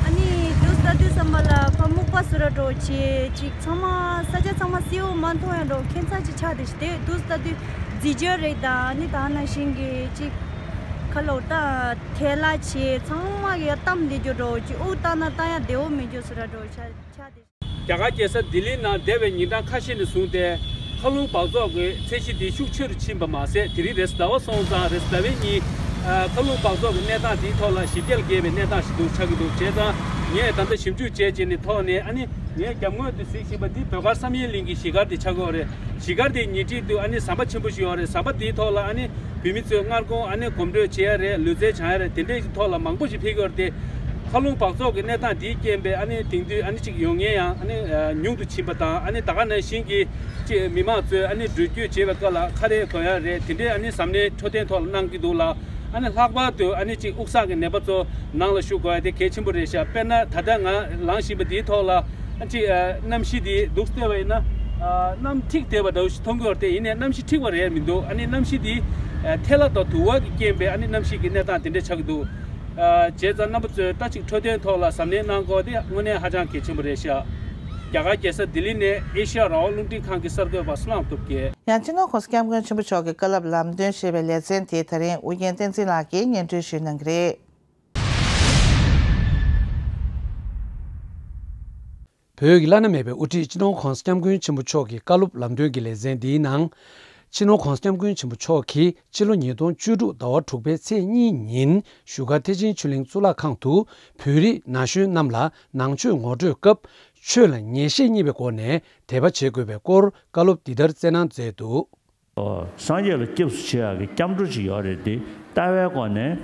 ཨ་ནི་དུས་ལྟ་དུས་ཙམ་པ་ལ་ཁ་སྨུག་པ་བཟོ་འདྲ་འདྲ་བྱས་ཅིག་ཚང་མ་ས་ཆ་ཚང་མ་སེར་པོ་མ་མཐོང་ཡ་འདྲ་ཁྱད་མཚར་ཅིག་ཆགས་བསྡད་ཤག་དེ་དུས་ལྟ་དུས་རྫས་སྦྱོར་རིགས་དང་ཨ་ནི་ད་ནང་བཞིན་གྱི་ཅིག་ཁ་ལོ་ད་ཐལ་ལ་བྱས་ཚང་མ་གི་གཏམ་བསྡད་རྒྱུ་འདྲ་ཅིག་དབུགས་བཏང་ན་བཏང་ཡ་བདེ་བོ་མེད་རྒྱུ་བཟོ་འདྲ་འདྲ་ཆགས་བསྡད་ཤག་རྒྱ་གར་རྒྱལ་ས་ལྡི་ལིའི་ནང་འདས་པའི་ཉིན་གྲངས་ཁ་ཤས་ནས་བཟུང་སྟེ་མཁའ་རླུང་འབག་བཙོག་གི་ཚད་གཞི་དེ་ཤུགས་ཆེ་རུ་ཕྱིན་པ་མ་ཟད། དེ་རིང་རེས་གཟའ་པ་སོང་ཙང་རེས་གཟའ་པའི་ཉིན་མཁའ་རླུང་འབག་བཙོག་གི་གནས་སྟངས་དེའི་ཐོག་ལ་ཞི་རྒྱས་རྒྱས་པའི་གནས་སྟངས་ཤིག་འདུག་ཆགས་ཀྱི་འདུག་བྱས་ཙང་ངས་ད་ལྟ་ཞིབ་འཇུག་བྱས་བྱས་ནས་ཐོག་ནས་ཨ་ནི་ངས་རྒྱབ་ངོས་དུ་གཟིགས་བཞིན་པ་འདི་བོད་སྒར་བསམ་ཡས་གླིང་གི་གཞིས་སྒར་དེ་ཆགས་ཀྱི་ཡོད་རེད། གཞིས་སྒར་དེའི་ཉེ་འཁྲིས་དུ་ཨ་ནི་ཟམ་པ་ཆེན་པོ་ཞིག་ཡོད་རེད། ཟམ་པ་དེའི་ཐོག་ལ་ཨ་ནི་བུད་མེད་ཚོས་སྔར་གོང་ཨ་ནི་གོམ་བགྲོད་བྱེད་ཡ་རེད། ལུས་རྩལ་སྦྱང་ཡ་རེད། དེ་འདྲའི་ཐོག་ལ་མང་པོ་ཞིག་ཕེབས་ཀྱི་ཡོད་རེད་དེ། མཁའ་རླུང་འབག་བཙོག་གི་གནས་སྟངས་འདིའི་རྐྱེན་པས་ཨ་ནི་དེང་དུས་ཨ་ནི་ཅིག་ཡོང་མཁན་ཡང་ཨ་ནི་ཉུང་དུ་ཕྱིན་པ་དང་། ཨ་ནི་ད་ག་ནང་བཞིན་གྱི་ཅིག་མི་མང་ཚོས་ཨ་ནི་འགྲུལ་སྐྱོད་བྱེད་པའི་སྐབས་ལ་ཁ་རས་གོན་ཡ་རེད། དེ་འདྲའི་ཨ་ནི་གཟབ་ནན་འཕྲོད་བསྟེན་ཐོག་ལ་གནང་གི་འདུག་ལ། ཨ་ནི་ལྷག་པར་དུ་ཨ་ནི་ཅིག་དབུགས་བསགས་ཀྱི་ནད་པ་ཚོ་ནང་ལ་བཞུགས་དགོས་ཡ་དེ་གལ་ཆེན་པོ་རེད་ཤག་དཔེར་ན་ད་ལྟ་ང་ལངས་བཞིན་པ་འདིའི་ཐོག་ལ་ཨ་ཅིག་གནམ་གཤིས་འདི་འདུག་བལྟས་པ་ཡིན་ན་གནམ་འཁྲིག་བསྡད་པ་འདྲ་བོ་ཞིག་མཐོང་གི་ཡོད་རེད་དེ། ཡིན་ནའི་གནམ་གཤིས་འཁྲིག་པ་རེད་མི་འདུག་ཨ་ནི་གནམ་གཤིས་འདི་ཐལ་བ་དང་དུ་བ་གི་རྐྱེན་པས་ཨ་ནི་གནམ་གཤིས་ཀྱི་གནས་སྟངས་དེ་འདྲ་ཆགས་ཀྱི་འདུག་བྱས་ཙང་རྣམ་པ་ཚོས་ད་ཅིག་འཕྲོད་བསྟེན་ཐོག་ལ་གཟབ་ནན་གནང་དགོས་དེ་དངོས་གནས་ཧ་ཅང་གལ་ཆེན་པོ་རེད་ཤག་རྒྱ་གར་རྒྱལ་ས་ལྡི་ལི་ནས་ཨེ་ཤི་ཡ་རང་དབང་རླུང་འཕྲིན་ཁང་གི་གསར་འགོད་པ་བསོད་ནམས་སྟོབས་རྒྱལ། ཡང་སྤྱི་ནོར་༸གོང་ས་༸སྐྱབས་མགོན་ཆེན་པོ་མཆོག་གི་བཀའ་སློབ་ལམ་སྟོན་ཞེས་པའི་ལེ་ཚན་དེ་ད་རིང་ཨུ་རྒྱན་བསྟན་འཛིན་ལགས་ཀྱིས་སྙན་སྒྲོན་ཞུ་གནང་གི་རེད། བོད་ཀྱི་བླ་ན་མེད་པའི་དབུ་ཁྲིད་སྤྱི་ནོར་༸གོང་ས་༸སྐྱབས་མགོན་ཆེན་པོ་མཆོག་གི་བཀའ་སློབ་ལམ་སྟོན་གྱི་ལེ་ཚན་འདིའི་ནང་། སྤྱི་ནོར་༸གོང་ས་༸སྐྱབས་མགོན་ཆེན་པོ་མཆོག་གིས་ཕྱི་ལོ་ཉིས་སྟོང་བཅུ་དྲུག་ཟླ་བ་དྲུག་པའི་ཚེས་གཉིས་ཉིན་བཞུགས་སྒར་ཐེག་ཆེན་ཆོས་གླིང་གཙུག་ལག་ཁང་དུ་བོད་རིགས་ན་གཞོན་རྣམས་ལ་ནང་ཆོས་ངོ་སྤྲོད་སྐབས། ཆོས་ལ་ངེས་ཤེས་རྙེད་པའི་སྒོ་ནས་དད་པ་བྱེད་དགོས་པའི་སྐོར་བཀའ་སློབ་འདི་ལྟར་སྩལ་གནང་མཛད་འདུག། སངས་རྒྱས་ལ་སྐྱབས་སུ་མཆི་ཡག་གི་སྐྱབས་འགྲོ་ཅིག་ཡོད་རེད་དེ། ལྟ་བའི་སྒོ་ནས་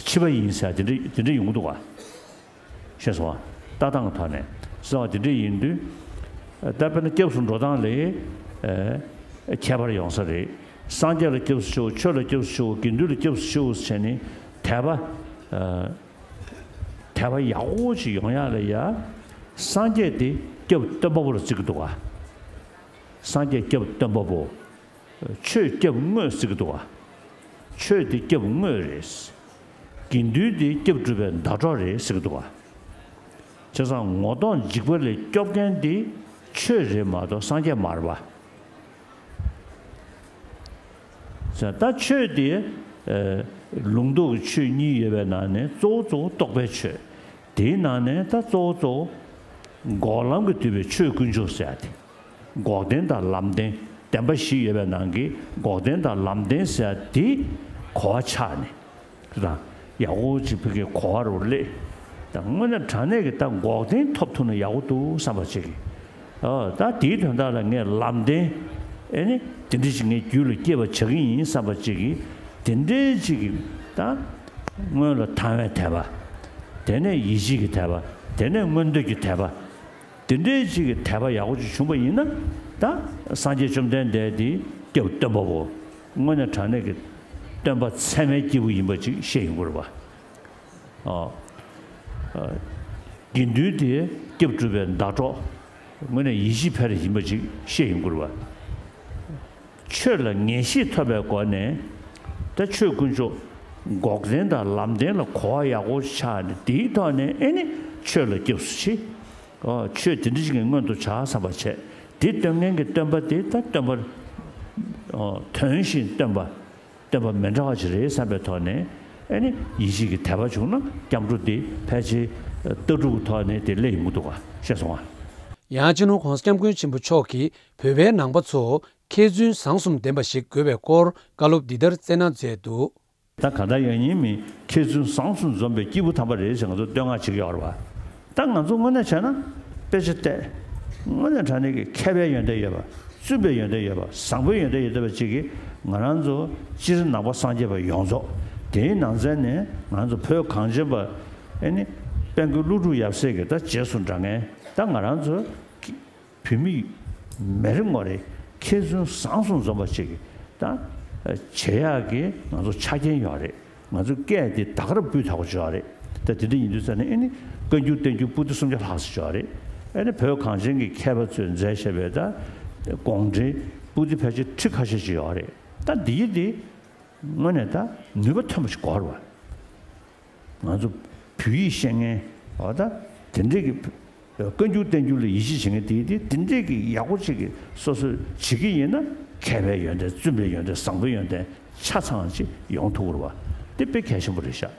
ཕྱི་པ་ཡིན་ཟེར་དེ་འདྲ་དེ་འདྲ་ཡོང་གི་འདུག་ག། ཤེས་སོང་ང་། ལྟ་སྟངས་ཀྱི་ཐོག་ནས་ཟེར་བ་དེ་འདྲ་ཡིན་དུས། ད་དཔེར་ན་སྐྱབས་སུ་འགྲོ་སྟངས་ལ་ཨེ་ཁྱད་པར་ཡོང་ས་རེད། སངས་རྒྱས་ལ་སྐྱབས་སུ་མཆིའོ། ཆོས་ལ་སྐྱབས་སུ་མཆིའོ། དགེ་འདུན་ལ་སྐྱབས་སུ་མཆིའོ་ཟེར་ནས་དད་པ། དད་པ་ཡག་པོ་ཅིག་ཡོང་ཡག་ལ་ཡ། སངས་རྒྱས་དེ་སྐྱབས་སྟོན་པ་པོ་ལ་བརྩི་གི་འདུག་ག། སངས་རྒྱས་སྐྱབས་སྟོན་པ་པོ། ཆོས་སྐྱབས་དངོས་ཟེར་གྱི་འདུག་ག། ཆོས་དེ་སྐྱབས་དངོས་རེད། དགེ་འདུན་དེ་སྐྱབས་སྒྲུབ་པའི་ཟླ་གྲོགས་རེད་ཟེར་གྱི་འདུག་ག། བྱས་ཙང་ངོ་གདོང་འཇིགས་པ་ལས་སྐྱོབ་མཁན་དེ་ཆོས་རེད་མ་གཏོགས་སངས་རྒྱས་མ་རེད་པ། ད་ཆོས་དེ་ལུང་རྟོགས་ཀྱི་ཆོས་གཉིས་ཡོད་པའི་ནང་ནས་གཙོ་བོ་གཙོ་བོ་རྟོགས་པའི་ཆོས། དེའི་ནང་ནས་ད་གཙོ་བོ་གཙོ་བོ་འགོག་ལམ་གྱིས་བསྡུས་པའི་ཆོས་དཀོན་མཆོག་ཟེར་ཡ་དེ། འགོག་བདེན་དང་ལམ་བདེན། བདེན་པ་བཞི་ཡོད་པའི་ནང་གི་འགོག་བདེན་དང་ལམ་བདེན་ཟེར་ཡ་དེ་གོ་བ་ཆགས་ནས། དེ་དང་ཡག་པོ་ཅིག་ཕ་གིའི་གོ་བ་རུ་སླེབས། ད་དངོས་གནས་དྲང་གནས་ཀྱི་ད་འགོག་བདེན་ཐོབ་ཐུབ་ན་ཡག་པོ་འདུག་བསམ་པ་ཅིག་གིས། ཨོ་ད་དེའི་དོན་དག་ལ་ངས་ལམ་བདེན། ཨེ་ནི་དེ་འདྲ་ཞིག་ངའི་རྒྱུད་ལ་སྐྱེ་བར་བྱ་གི་ཡིན་བསམ་པ་ཅིག་གིས། དེ་འདྲའི་ཅིག་གིས་ད་སྔོན་ལ་དང་བའི་དད་པ། དེ་ནས་ཡིད་ཆེས་ཀྱི་དད་པ། དེ་ནས་མངོན་འདོད་ཀྱི་དད་པ། དེ་འདྲའི་ཅིག་གི་དད་པ་ཡག་པོ་ཅིག་བྱུང་པ་ཡིན་ན། ད་སངས་རྒྱས་བཅོམ་ལྡན་འདས་དེ་སྐྱབས་སྟོན་པ་པོ། དངོས་གནས་དྲང་གནས་ཀྱི་སྟོན་པ་ཚད་མའི་སྐྱེས་བུ་ཡིན་པ་ཅིག་ཤེས་ཡོང་གི་རེད་པ། ཨོ། ཨ། དགེ་འདུན་དེ་སྐྱབས་སྒྲུབ་པའི་ཟླ་གྲོགས། དངོས་གནས་ཡིད་བཞིན་ཕེབས་རེས་ཡིན་པ་ཅིག་ཤེས་ཡོང་གི་རེད་པ། ཆོས་ལ་ངེས་ཤེས་ཐོབ་པའི་སྒོ་ནས། ད་ཆོས་དཀོན་མཆོག་འགོག་བདེན་དང་ལམ་བདེན་ལ་གོ་བ་ཡག་པོ་ཆགས་ནས། དེའི་ཐོག་ནས་ཨེ་ནི་ཆོས་ལ་སྐྱབས་སུ་མཆི། ཨོ། ཆོས་དེ་འདྲ་ཞིག་གི་མངོན་དུ་བྱ་བསམ་པ་བྱས། དེ་སྟོན་མཁན་གྱི་སྟོན་པ་དེ་ད་སྟོན་པ། ཨོ། དོན་བཞིན་སྟོན་པ། སྟོན་པ་མི་འདྲ་བ་ཅིག་རེད་བསམ་པའི་ཐོག་ནས། ཨེ་ནི་ཡིད་ཆེས་ཀྱི་དད་པ་བྱུང་ན་སྐྱབས་འགྲོ་འདི་ཕལ་ཆེར་ལྟ་གྲུབ་ཀྱི་ཐོག་ནས་དེ་སླེབས་ཡོང་གི་འདུག་ག། ཤེས་སོང་ང་། ཡང་སྤྱི་ནོར་༸གོང་ས་༸སྐྱབས་མགོན་ཆེན་པོ་མཆོག་གིས་བོད་པའི་ནང་པ་ཚོ་མཁས་བཙུན་བཟང་གསུམ་ལྡན་པ་ཞིག་དགོས་པའི་སྐོར་བཀའ་སློབ་འདི་ལྟར་སྩལ་གནང་མཛད་འདུག། ད་གང་ལྟར་ཡང་སྙིང་མི་མཁས་བཙུན་བཟང་གསུམ་འཛོམས་པའི་སྐྱེས་བུ་དམ་པ་རེད་ཅེས་ང་ཚོ་བསྟོད་བསྔགས་བྱེད་ཀྱི་ཡོད་རེད་པ། ད་ང་ཚོ་དངོས་གནས་བྱས་ན་དཔེ་ཆ་བལྟས། དངོས་གནས་དྲང་གནས་ཀྱི་མཁས་པའི་ཡོན་ཏན་ཡོད་པ། བཙུན་པའི་ཡོན་ཏན་ཡོད་པ། བཟང་པོའི་ཡོན་ཏན་ཡོད་བསྡད་པ་ཅིག་གིས་ང་རང་ཚོ་སྤྱིར་ནང་པ་སངས་རྒྱས་པ་ཡོངས་རྫོགས། དེའི་ནང་ཚན་ནས་ང་རང་ཚོ་བོད་གངས་ཅན་པ། ཨེ་ནི་དཔལ་མགོན་ཀླུ་སྒྲུབ་ཡབ་སྲས་ཀྱི་ད་རྗེས་སུ་འབྲང་མཁན་ད་ང་རང་ཚོ་བོད་མི་མི་རེ་ངོ་རེ་མཁས་བཙུན་བཟང་གསུམ་འཛོམས་པ་ཅིག་གིས་ད་བྱེད་ཡག་གི་ང་ཚོ་ཆ་རྐྱེན་ཡོད་རེད། ང་ཚོ་སྐད་དེ་ད་ག་རང་སྤུས་དག་པོ་ཅིག་ཡོད་རེད། ད་དེ་འདྲ་ཡིན་དུས་ཙ་ནས་ཨེ་ནི་བཀའ་འགྱུར་བསྟན་འགྱུར་པོ་ཏི་སུམ་བརྒྱ་ལྷག་ཙམ་ཅིག་ཡོད་རེད། ཨེ་ནི་བོད་གངས་ཅན་གྱི་མཁས་པ་ཚོས་མཛད་བཞག་པའི་ད་དགོངས་འགྲེལ་པོ་ཏི་ཕལ་ཆེར་ཁྲི་ཁ་ཤས་ཅིག་ཡོད་རེད། ད་འདི་ཡི་དེ་དངོས་གནས་ད་ནུས་པ་ཐོན་པ་ཞིག་དགོས་རེད་པ། ང་ཚོ་བོད་ཡིག་ཤེས་མཁན། འོ་ད་དེ་འདྲས་ཀྱི་བཀའ་འགྱུར་བསྟན་འགྱུར་ལ་ཡིད་ཆེས་བྱེད་མཁན་དེ་དེ་དེ་འདྲས་ཀྱི་ཡག་པོ་ཅིག་གི་སོ་སོས་བྱེད་ཀྱི་ཡིན་ན། མཁས་པའི་ཡོན་ཏན། བཙུན་པའི་ཡོན་ཏན། བཟང་པོའི་ཡོན་ཏན་ཆ་ཚང་ཅིག་ཡོང་ཐུབ་ཀྱི་རེད་པ། དེ་དཔེ་གལ་ཆེན་པོ་རེད་ཤག།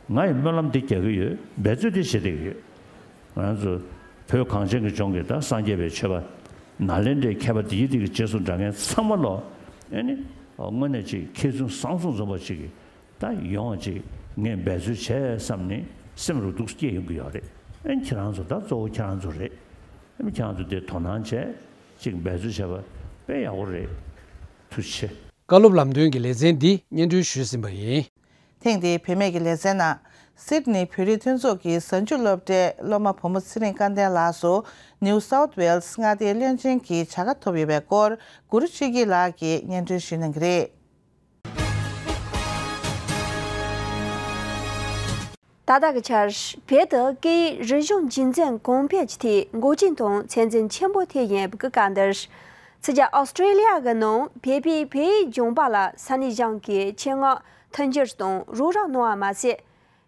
ང་ཡི་སྨོན་ལམ་འདི་རྒྱག་གི་ཡོད། འབད་རྩོལ་འདི་བྱེད་བསྡད་ཀྱི་ཡོད། ང་ཚོ་བོད་གངས་ཅན་གྱི་ལྗོངས་ཀྱི་ད་སངས་རྒྱས་པའི་ཆོས་པ་ནཱ་ལེནྡྲའི་མཁས་པ་དེ་ཡི་དེ་གི་རྗེས་སུ་འབྲང་མཁན་ཚང་མ་ལོ། ཨེ་ནི་དངོས་གནས་ཅིག་མཁས་བཙུན་བཟང་གསུམ་འཛོམས་པ་ཅིག་གི་ད་ཡོང་བ་ཅིག་ངས་འབད་རྩོལ་བྱས་བསམ་ནས་སེམས་རུ་སྡུག་སྐྱེ་ཡོང་གི་ཡོད་རེད། ཨེ་ནི་ཁྱེད་རང་ཚོ་ད་གཙོ་བོ་ཁྱེད་རང་ཚོ་རེད། ཨེ་ནི་ཁྱེད་རང་ཚོ་དེ་དོ་སྣང་བྱས་ཅིག་འབད་རྩོལ་བྱས་པ་དཔེ་ཡག་པོ་རེད། ཐུགས་རྗེ་ཆེ། བཀའ་སློབ་ལམ་སྟོན་གྱི་ལེ་ཚན་འདི་སྙན་སྒྲོན་ཞུས་ཟིན་པ་ཡིན། ཐེངས་འདིའི་བུད་མེད་ཀྱི་ལེ་ཚན་ནང་། སིད་ནི་བོད་རིགས་མཐུན་ཚོགས་ཀྱི་གཟའ་མཇུག་སློབ་གྲྭའི་སློབ་མ་བུ་མོ་ཚེ་རིང་སྐལ་ལྡན་ལགས་སུ་ནིའུ་སའུཐ་ཝེལ་སི་མངའ་སྡེའི་བློན་ཆེན་གྱི་བྱ་དགའ་ཐོབ་ཡོད་པའི་སྐོར་གུ་རུ་ཆོས་སྐྱིད་ལགས་ཀྱིས་སྙན་སྒྲོན་ཞུ་གནང་གི་རེད། ད་ལྟ་གི་ཆར་བོད་དུ་སྐད་ཡིག་རིག་གཞུང་རྒྱུན་འཛིན་གོང་འཕེལ་གྱི་ཐད་འགོག་རྐྱེན་དང་ཚད་འཛིན་ཆེན་པོ་ཐེབས་ཡོད་པའི་སྐབས་འདིར། ཕྱི་རྒྱལ་ཨོ་སི་ཀྲེ་ལི་ཡ་གི་ནང་བོད་པའི་བོད་ཡིག་སྦྱོང་བ་ལ་ས་གནས་གཞུང་གིས་ཆེད་མངགས་མཐུན་འགྱུར་དང་རོགས་རམ་གནང་བ་མ་ཟད།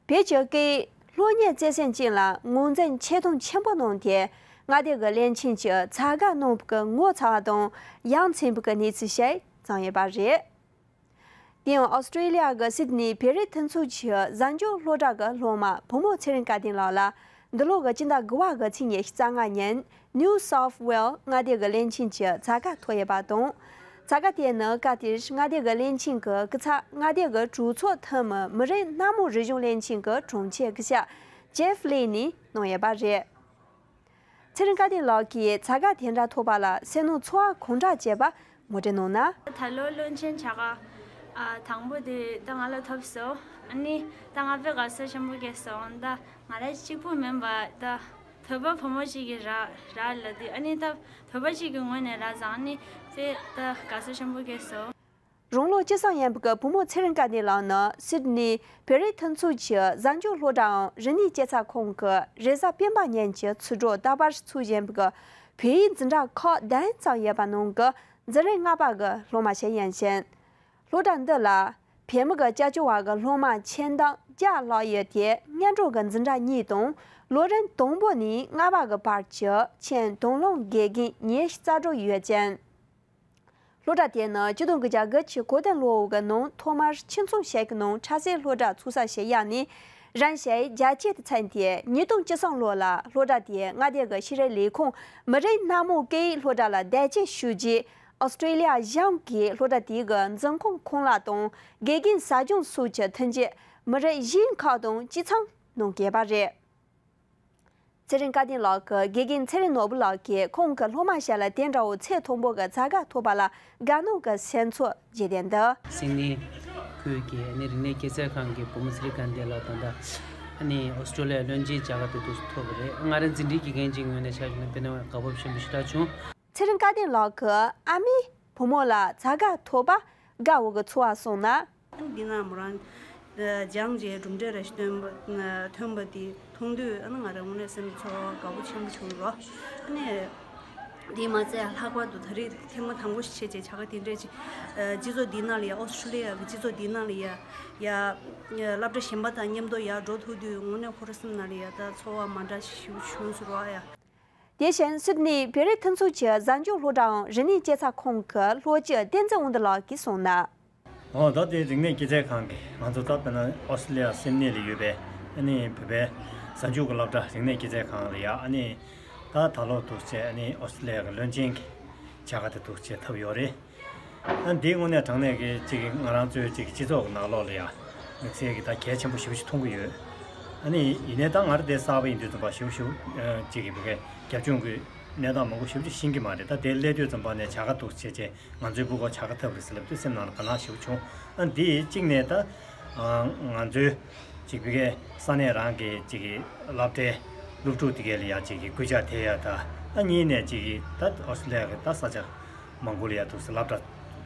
བོད་ཀྱི་སྐད་ཡིག་སློབ་གཉེར་བརྩེ་སེམས་ཅན་ལ་ངོས་འཛིན་ཆེ་མཐོང་ཆེན་པོ་གནང་སྟེ། མངའ་སྡེ་གི་བློན་ཆེན་གྱིས་ཚ་ག་གནང་བ་གི་ངོ་ཚ་བ་དང་ཡ་མཚན་པ་གི་གནས་ཚུལ་ཞིག་བྱུང་ཡོད་པ་རེད། དེ་ཡང་ཨོ་སི་ཀྲི་ལི་ཡ་གི་སིད་ནི་བོད་རིགས་མཐུན་ཚོགས་ཀྱི་གཟའ་མཇུག་སློབ་གྲྭ་གི་སློབ་མ་བུ་མོ་ཚེ་རིང་སྐལ་ལྡན་ལགས་ལ་འདི་ལོ་གི་སྤྱི་ཟླ་དགུ་པ་གི་ཚེས་ཉི་ཤུ་རྩ་ལྔ་ཉིན་ནིའུ་སའུཐ་ཝེལ་མངའ་སྡེ་གི་བློན་ཆེན་གྱི་ཚ་ག་ཐོབ་ཡོད་པ་དང་། ཚ་ག་དེ་ནི་སྐབས་དེར་མངའ་སྡེ་གི་བློན་ཆེན་གྱི་སྐུ་ཚབ་མངའ་སྡེ་གི་གྲོས་ཚོགས་འཐུས་མི་མི་རིགས་སྣ་མང་རིག་གཞུང་བློན་ཆེན་གྱི་དྲུང་ཆེ་སྐུ་ཞབས་ཇེབ་ལི་ནས་གནང་ཡོད་པ་རེད། ཚེ་རིང་སྐལ་ལྡན་ལགས་ཀྱིས་ཚ་ག་དེ་འདྲ་ཐོབ་པ་ལ་སེམས་ནང་ཚོར་བ་གང་འདྲ་སྐྱེས་པ་ངོ་སྤྲོད་གནང་ན། ད་ལོ་བློན་ཆེན་བྱ་དགའ་ཨ་དང་པོ་དེ་ད་ང་ལ་ཐོབ་སོང་། ཨ་ནི་ད་ང་དཔེ་དགའ་ཚོར་ཆེན་པོ་སྐྱེས་སོང་། ད་ང་རང་གཅིག་པུ་མིན་པ་ད་བོད་པ་བུ་མོ་གཅིག་གིས་རག་རག་ལབ་དུས། ཨ་ནི་ད་བོད་པ་གཅིག་གི་ངོས་ནས་རག་ཙང་། ཨ་ནི་དཔེ་ད་དགའ་ཚོར་ཆེན་པོ་སྐྱེས་སོང་། རང་ལོ་བཅུ་གསུམ་ཡིན་པའི་བུ་མོ་ཚེ་རིང་སྐལ་ལྡན་ལགས་ནི་སིད་ནི་བོད་རིགས་མཐུན་ཚོགས་ཀྱི་གཟའ་མཇུག་སློབ་གྲྭའམ་རིག་གནས་སྐྱེད་ཚལ་ཁང་གི་རེས་གཟའ་སྤེན་པ་ཉིན་གྱི་ཚུར་འགྲོ་རྟག་པར་འཚོགས་བཞིན་པའི་བོད་ཡིག་འཛིན་གྲྭ་ཁག་བདུན་ཙམ་ཡོད་པ་ནང་གི་འཛིན་རིམ་ལྔ་པ་གི་སློབ་མ་ཞིག་ཡིན་ཞིང་། སློབ་གྲྭ་འདི་ལ་བོད་མི་གི་སྐྱབས་བཅོལ་བ་གི་སློབ་མ་ཆེད་མདངས་བརྒྱ་ལྷག་ཡོད་དེ། སྔོན་འགྲོ་གི་འཛིན་གྲྭ་གཉིས་དང་ལོ་རིམ་དང་པོ་ནས་ལྔ་པ་གི་བར་གྱི་ཁྱོན་བསྡོམས་ལོ་དགེ་རྒན་ཉི་ཤུ་རྩ་དྲུག་ཡོད་ཅིང་། སློབ་གྲྭ་དེ་ནི་ཆིག་སྟོང་དགུ་བརྒྱ་དགུ་བཅུ་གོ་བདུན་ལོའི་ནང་ཐོག་མར་ཁྱིམ་ཚང་ཞིག་གི་ནང་ཆབ་སྲིད་སློབ་གྲྭ་ཚུགས་ས་ཞིག་གཡར་ནས་རིམ་བཞིན་རྒྱ་སྐྱེད་དུ་ཕྱིན་ཏེ། ཉིས་སྟོང་བཅུ་གསུམ་ལོ་ལ་སློབ་གྲྭ་དེའི་མངའ་སྡེ་གི་ཤེས་རིག་ལས་ཁུངས་མི་རིགས་སྣ་མང་སྐད་ཡིག་སློབ་གྲྭ་ལ་དར་རྒྱས་ཞུ་རྒྱུའི་ཨོ་སི་ཀྲི་ལི་ཡ་གཞུང་གིས་སློབ་གྲྭ་དེའི་འཛིན་ཁང་ཁོངས་གླ་དང་དགེ་རྒན་ཟབ་སྦྱོང་སོགས་ཀྱི་མཐུན་རྐྱེན་མི་རིགས་གཞན་ཁག་དང་གཅིག་མཚུངས་གནང་གི་ཡོད་པ་རེད། ཚེ་རིང་སྐལ་ལྡན་ལགས་ཀྱི་དགེ་རྒན་ཚེ་རིང་ནོར་བུ་ལགས་ཀྱིས་ཁོང་གི་སློབ་མ་ཞིག་ལ་དེ་འདྲ་བོ་ཚད་མཐོན་པོ་གི་ཚ་ག་ཐོབ་པ་ལ་དགའ་སྣང་གི་སེམས་ཚོར་བརྗོད་དོན་འདི། སིད་ནི་ཁུལ་གྱི་ཨ་ནི་རིག་གནས་སྐྱེད་ཚལ་ཁང་གི་བུ་མོ་ཚེ་རིང་སྐལ་ལྡན་ལགས་དང་། ད་ཨ་ནི་ཨོ་སི་ཀྲོ་ལི་ཡ་བློན་ཆེན་བྱ་དགའ་དེ་ཚོ་ཐོབ་པ་རེད། ང་རང་འཛིན་གྲྭའི་དགེ་རྒན་ཅིག་ངོས་ནས་ཆ་བཞག་ན་དཔེར་ན་དགའ་སྤོབས་ཆེན་པོ་ཞེ་དྲག་བྱུང་། ཚེ་རིང་སྐལ་ལྡན་ལགས་ཀྱི་ཨ་མས་བུ་མོ་ལ་ཚ་ག་ཐོབ་པ་དགའ་བོ་གི་ཚོར་བ་གསུངས་ན། འདི་ན་མོ་རང་སྦྱངས་རྗེས་གྲུབ་འབྲས་ར་ཞིག་ཐོན་པ་ཐོན་པ་དེ་མཐོང་དུས། ཨ་ནི་ང་རང་དངོས་གནས་སེམས་ཚོར་དགའ་པོ་ཆེན་པོ་བྱུང་རོ། ཨ་ནི་དེ་མ་ཚད་ལྷག་པར་དུ་ད་རེས་ཐེངས་མ་དང་པོ་ཞིག་བྱས་རྗེས་བྱ་དགའ་དེ་འདྲས་ཅིག་སྤྱི་ཚོགས་འདིའི་ནང་ལ་ཡ། ཨོ་སི་ཀྲོ་ལི་ཡ་གི་སྤྱི་ཚོགས་འདིའི་ནང་ལ་ཡ་ཡ་སློབ་གྲྭ་གཞན་པ་དང་མཉམ་དུ་ཡར་འགྲོ་ཐུབ་དུས། དངོས་གནས་ཁོ་རང་སེམས་ནང་ལ་ཡ་ད་ཚོར་བ་མ་འདྲ་ཞིག་བྱུང་སོང་རོ། ཨ་ཡ། དེ་བཞིན་སིད་ནི་བོད་རིགས་མཐུན་ཚོགས་ཀྱི་གཟའ་མཇུག་སློབ་གྲྭའམ་རིག་གནས་སྐྱེད་ཚལ་ཁང་གི་སློབ་སྤྱི་བསྟན་འཛིན་དབང་འདུས་ལགས་ཀྱིས་གསུངས་ན། འོ་ད་དེ་རིག་གནས་སྐྱེད་ཚལ་ཁང་གི་ང་ཚོ་ད་དཔེར་ན་ཨོ་སི་ཀྲོ་ལི་ཡ་སིད་ནི་ལ་ཡོད་པའི་ཨ་ནི་བོད་པའི་གཟའ་མཇུག་གི་སློབ་གྲྭ་རིག་གནས་སྐྱེད་ཚལ་ཁང་ལ་ཡ། ཨ་ནི་ད་ད་ལོ་འདུག་སེ་ཨ་ནི་ཨོ་སི་ཀྲོ་ལི་ཡ་གི་བློན་ཆེན་གྱི་བྱ་དགའ་དེ་འདུག་སེ་ཐོབ་ཡོད་རེད། ཨ་འདི་དངོས་གནས་དྲང་གནས་ཀྱི་ཅིག་ང་རང་ཚོའི་ཅིག་སྤྱི་ཚོགས་ཀྱི་ནང་ལོགས་ལ་ཡ་དམིགས་བསལ་གྱི་ད་གལ་ཆེན་པོ་ཞེ་པོ་ཅིག་མཐོང་གི་ཡོད། ཨ་ནི་ཡིན་ནའི་ད་ང་རང་འདི་གསར་པ་ཡིན་དུས་ཙམ་པ་ཞེ་པོ་ཞེ་པོ་ཅིག་གི་བོད་སྐད་རྒྱབ་ལྗོངས་ཀྱི་གནས་སྟངས་མང་པོ་ཞེ་པོ་ཅིག་ཤེས་ཀྱི་མ་རེད། ད་དེ་སླེབས་དུས་ཙམ་པ་ནས་བྱ་དགའ་འདུག་བྱས་རྗེས་ང་ཚོའི་ཕྲུ་གུ་བྱ་དགའ་ཐོབ་རེད་ཟེར་ལབ་དུས་སེམས་ནང་ལ་དགའ་སྣང་ཞེ་པོ་བྱུང་། ཨ་འདི་གཅིག་ནས་ད་ང་ཚོའི་ཅིག་བོད་སྐད་ས་གནས་རང་གི་ཅིག་གི་སློབ་གྲྭའི་སློབ་ཕྲུག་དེ་གས་ལ་ཡ་ཅིག་གི་སྐུལ་ལྕག་ཐེབས་ཡ། ད་ཨ་གཉིས་ནས་ཅིག་གི་ད་ཨོ་སི་ཀྲོ་ལི་ཡ་གི་ད་ས་ཆ་མང་པོ་ལ་ཡ་འདུག་སེ་སློབ་གྲྭ་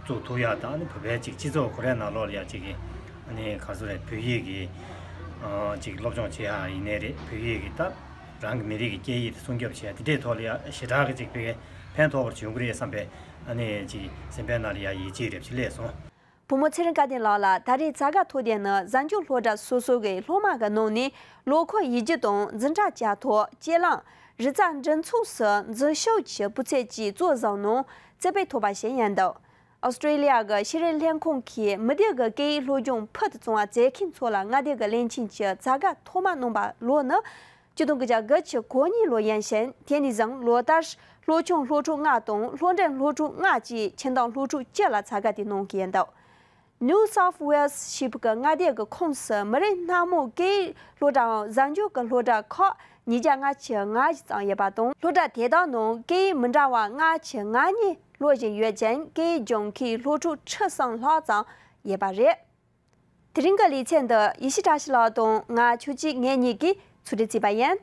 བཙུགས་ཐུབ་ཡ་དང་། ཨ་ནི་བོད་པའི་ཅིག་སྤྱི་ཚོགས་ཁོ་རའི་ནང་ལོགས་ལ་ཡ་ཅིག་གི་ཨ་ནི་ག་ཚོད་རེད། བོད་ཡིག་གི་ཨ་ཅིག་སློབ་སྦྱོང་བྱེད་ཡ་ཡིན་ནའི་རེད། བོད་ཡིག་གི་ད་རང་གི་མི་རིགས་ཀྱི་སྐད་ཡིག་དེ་སྲུང་སྐྱོབ་བྱེད་ཡ་དེ་འདྲའི་ཐོག་ལ་ཡ་ཞེ་དྲག་གི་ཅིག་བོད་སྐད་ཕན་ཐོགས་པ་ཅིག་ཡོང་གི་རེད་བསམ་པའི་ཨ་ནི་ཅིག་སེམས་པའི་ནང་ལ་ཡ་ཡིད་ཆེས་རེ་བ་ཅིག་སླེབས་སོང་། བུ་མོ་ཚེ་རིང་སྐལ་ལྡན་ལགས་ལ་ད་རེས་ཚ་ག་ཐོབ་དོན་ནི་གཟའ་མཇུག་སློབ་གྲྭ་སོ་སོ་གི་སློབ་མ་གི་ནང་ནས་ལོ་འཁོར་ཡིག་རྒྱུགས་དང་འཛིན་གྲྭ་བསྐྱར་ཐོ། དཀྱིལ་ལམ། རིག་རྩལ་འགྲན་ཚོགས་སུ་འཛུལ་ཞུགས་ཀྱི་སྤུས་ཚད་ཀྱི་གཙོ་བཟུང་ནང་རྩེ་དཔེ་ཐོབ་པ་ཞིག་ཡིན་འདུག་ཨོ་སི་ཀྲོ་ལི་ཡ་གི་ཤེས་རིག་ལྷན་ཁང་གིས་མི་སྡེ་གི་སྐད་ཡིག་སློབ་སྦྱོང་ཕུལ་དུ་བྱུང་བ་མཛད་མཁན་ཚོ་ལ་མངའ་སྡེ་གི་བློན་ཆེན་གྱི་ཚ་ག་ཐོག་མ་གནང་པ་ལོ་ནི་ཆིག་སྟོང་དགུ་བརྒྱ་དགུ་བཅུ་གོ་གཉིས་ལོ་ཡིན་ཞིང་། དེ་ནས་བཟུང་ལོ་ལྟར་སློབ་ཆུང་སློབ་ཕྲུག་ལྔ་དང་སློབ་འབྲིང་སློབ་ཕྲུག་ལྔ་བཅས་ཁྱིམ་ཚང་སློབ་ཕྲུག་བཅུ་ལ་ཚ་ག་དེ་གནང་གི་ཡིན་འདུག New South Wales ཞེས་པའི་མངའ་སྡེ་གི་ཁོངས་སུ་མི་རིགས་སྣ་མང་སྐད་ཡིག་སློབ་གྲྭའམ་གཟའ་མཇུག་གི་སློབ་གྲྭ་ཁག་ཉིས་བརྒྱ་ལྔ་བཅུ་ང་བཞི་ཙམ་ཡོད་པ་དང་། སློབ་གྲྭ་དེ་དག་ནང་སྐད་ཡིག་མི་འདྲ་བ་ལྔ་བཅུ་ང་གཉིས་སློབ་བཞིན་ཡོད་ཅིང་། སྐད་ཡིག་སྦྱོང་མཁན་སློབ་ཕྲུག་ཁྲི་གསུམ་ལྷག་ཙམ་ཡོད་པ་རེད། དེ་རིང་གི་ལེ་ཚན་འདི་ཡེ་ཤེས་བཀྲ་ཤིས་ལགས་དང་ང་ཆོས་སྐྱིད་ངེད་གཉིས་ཀྱིས་ཚོགས་སྒྲིག་བྱས་པ་ཡིན།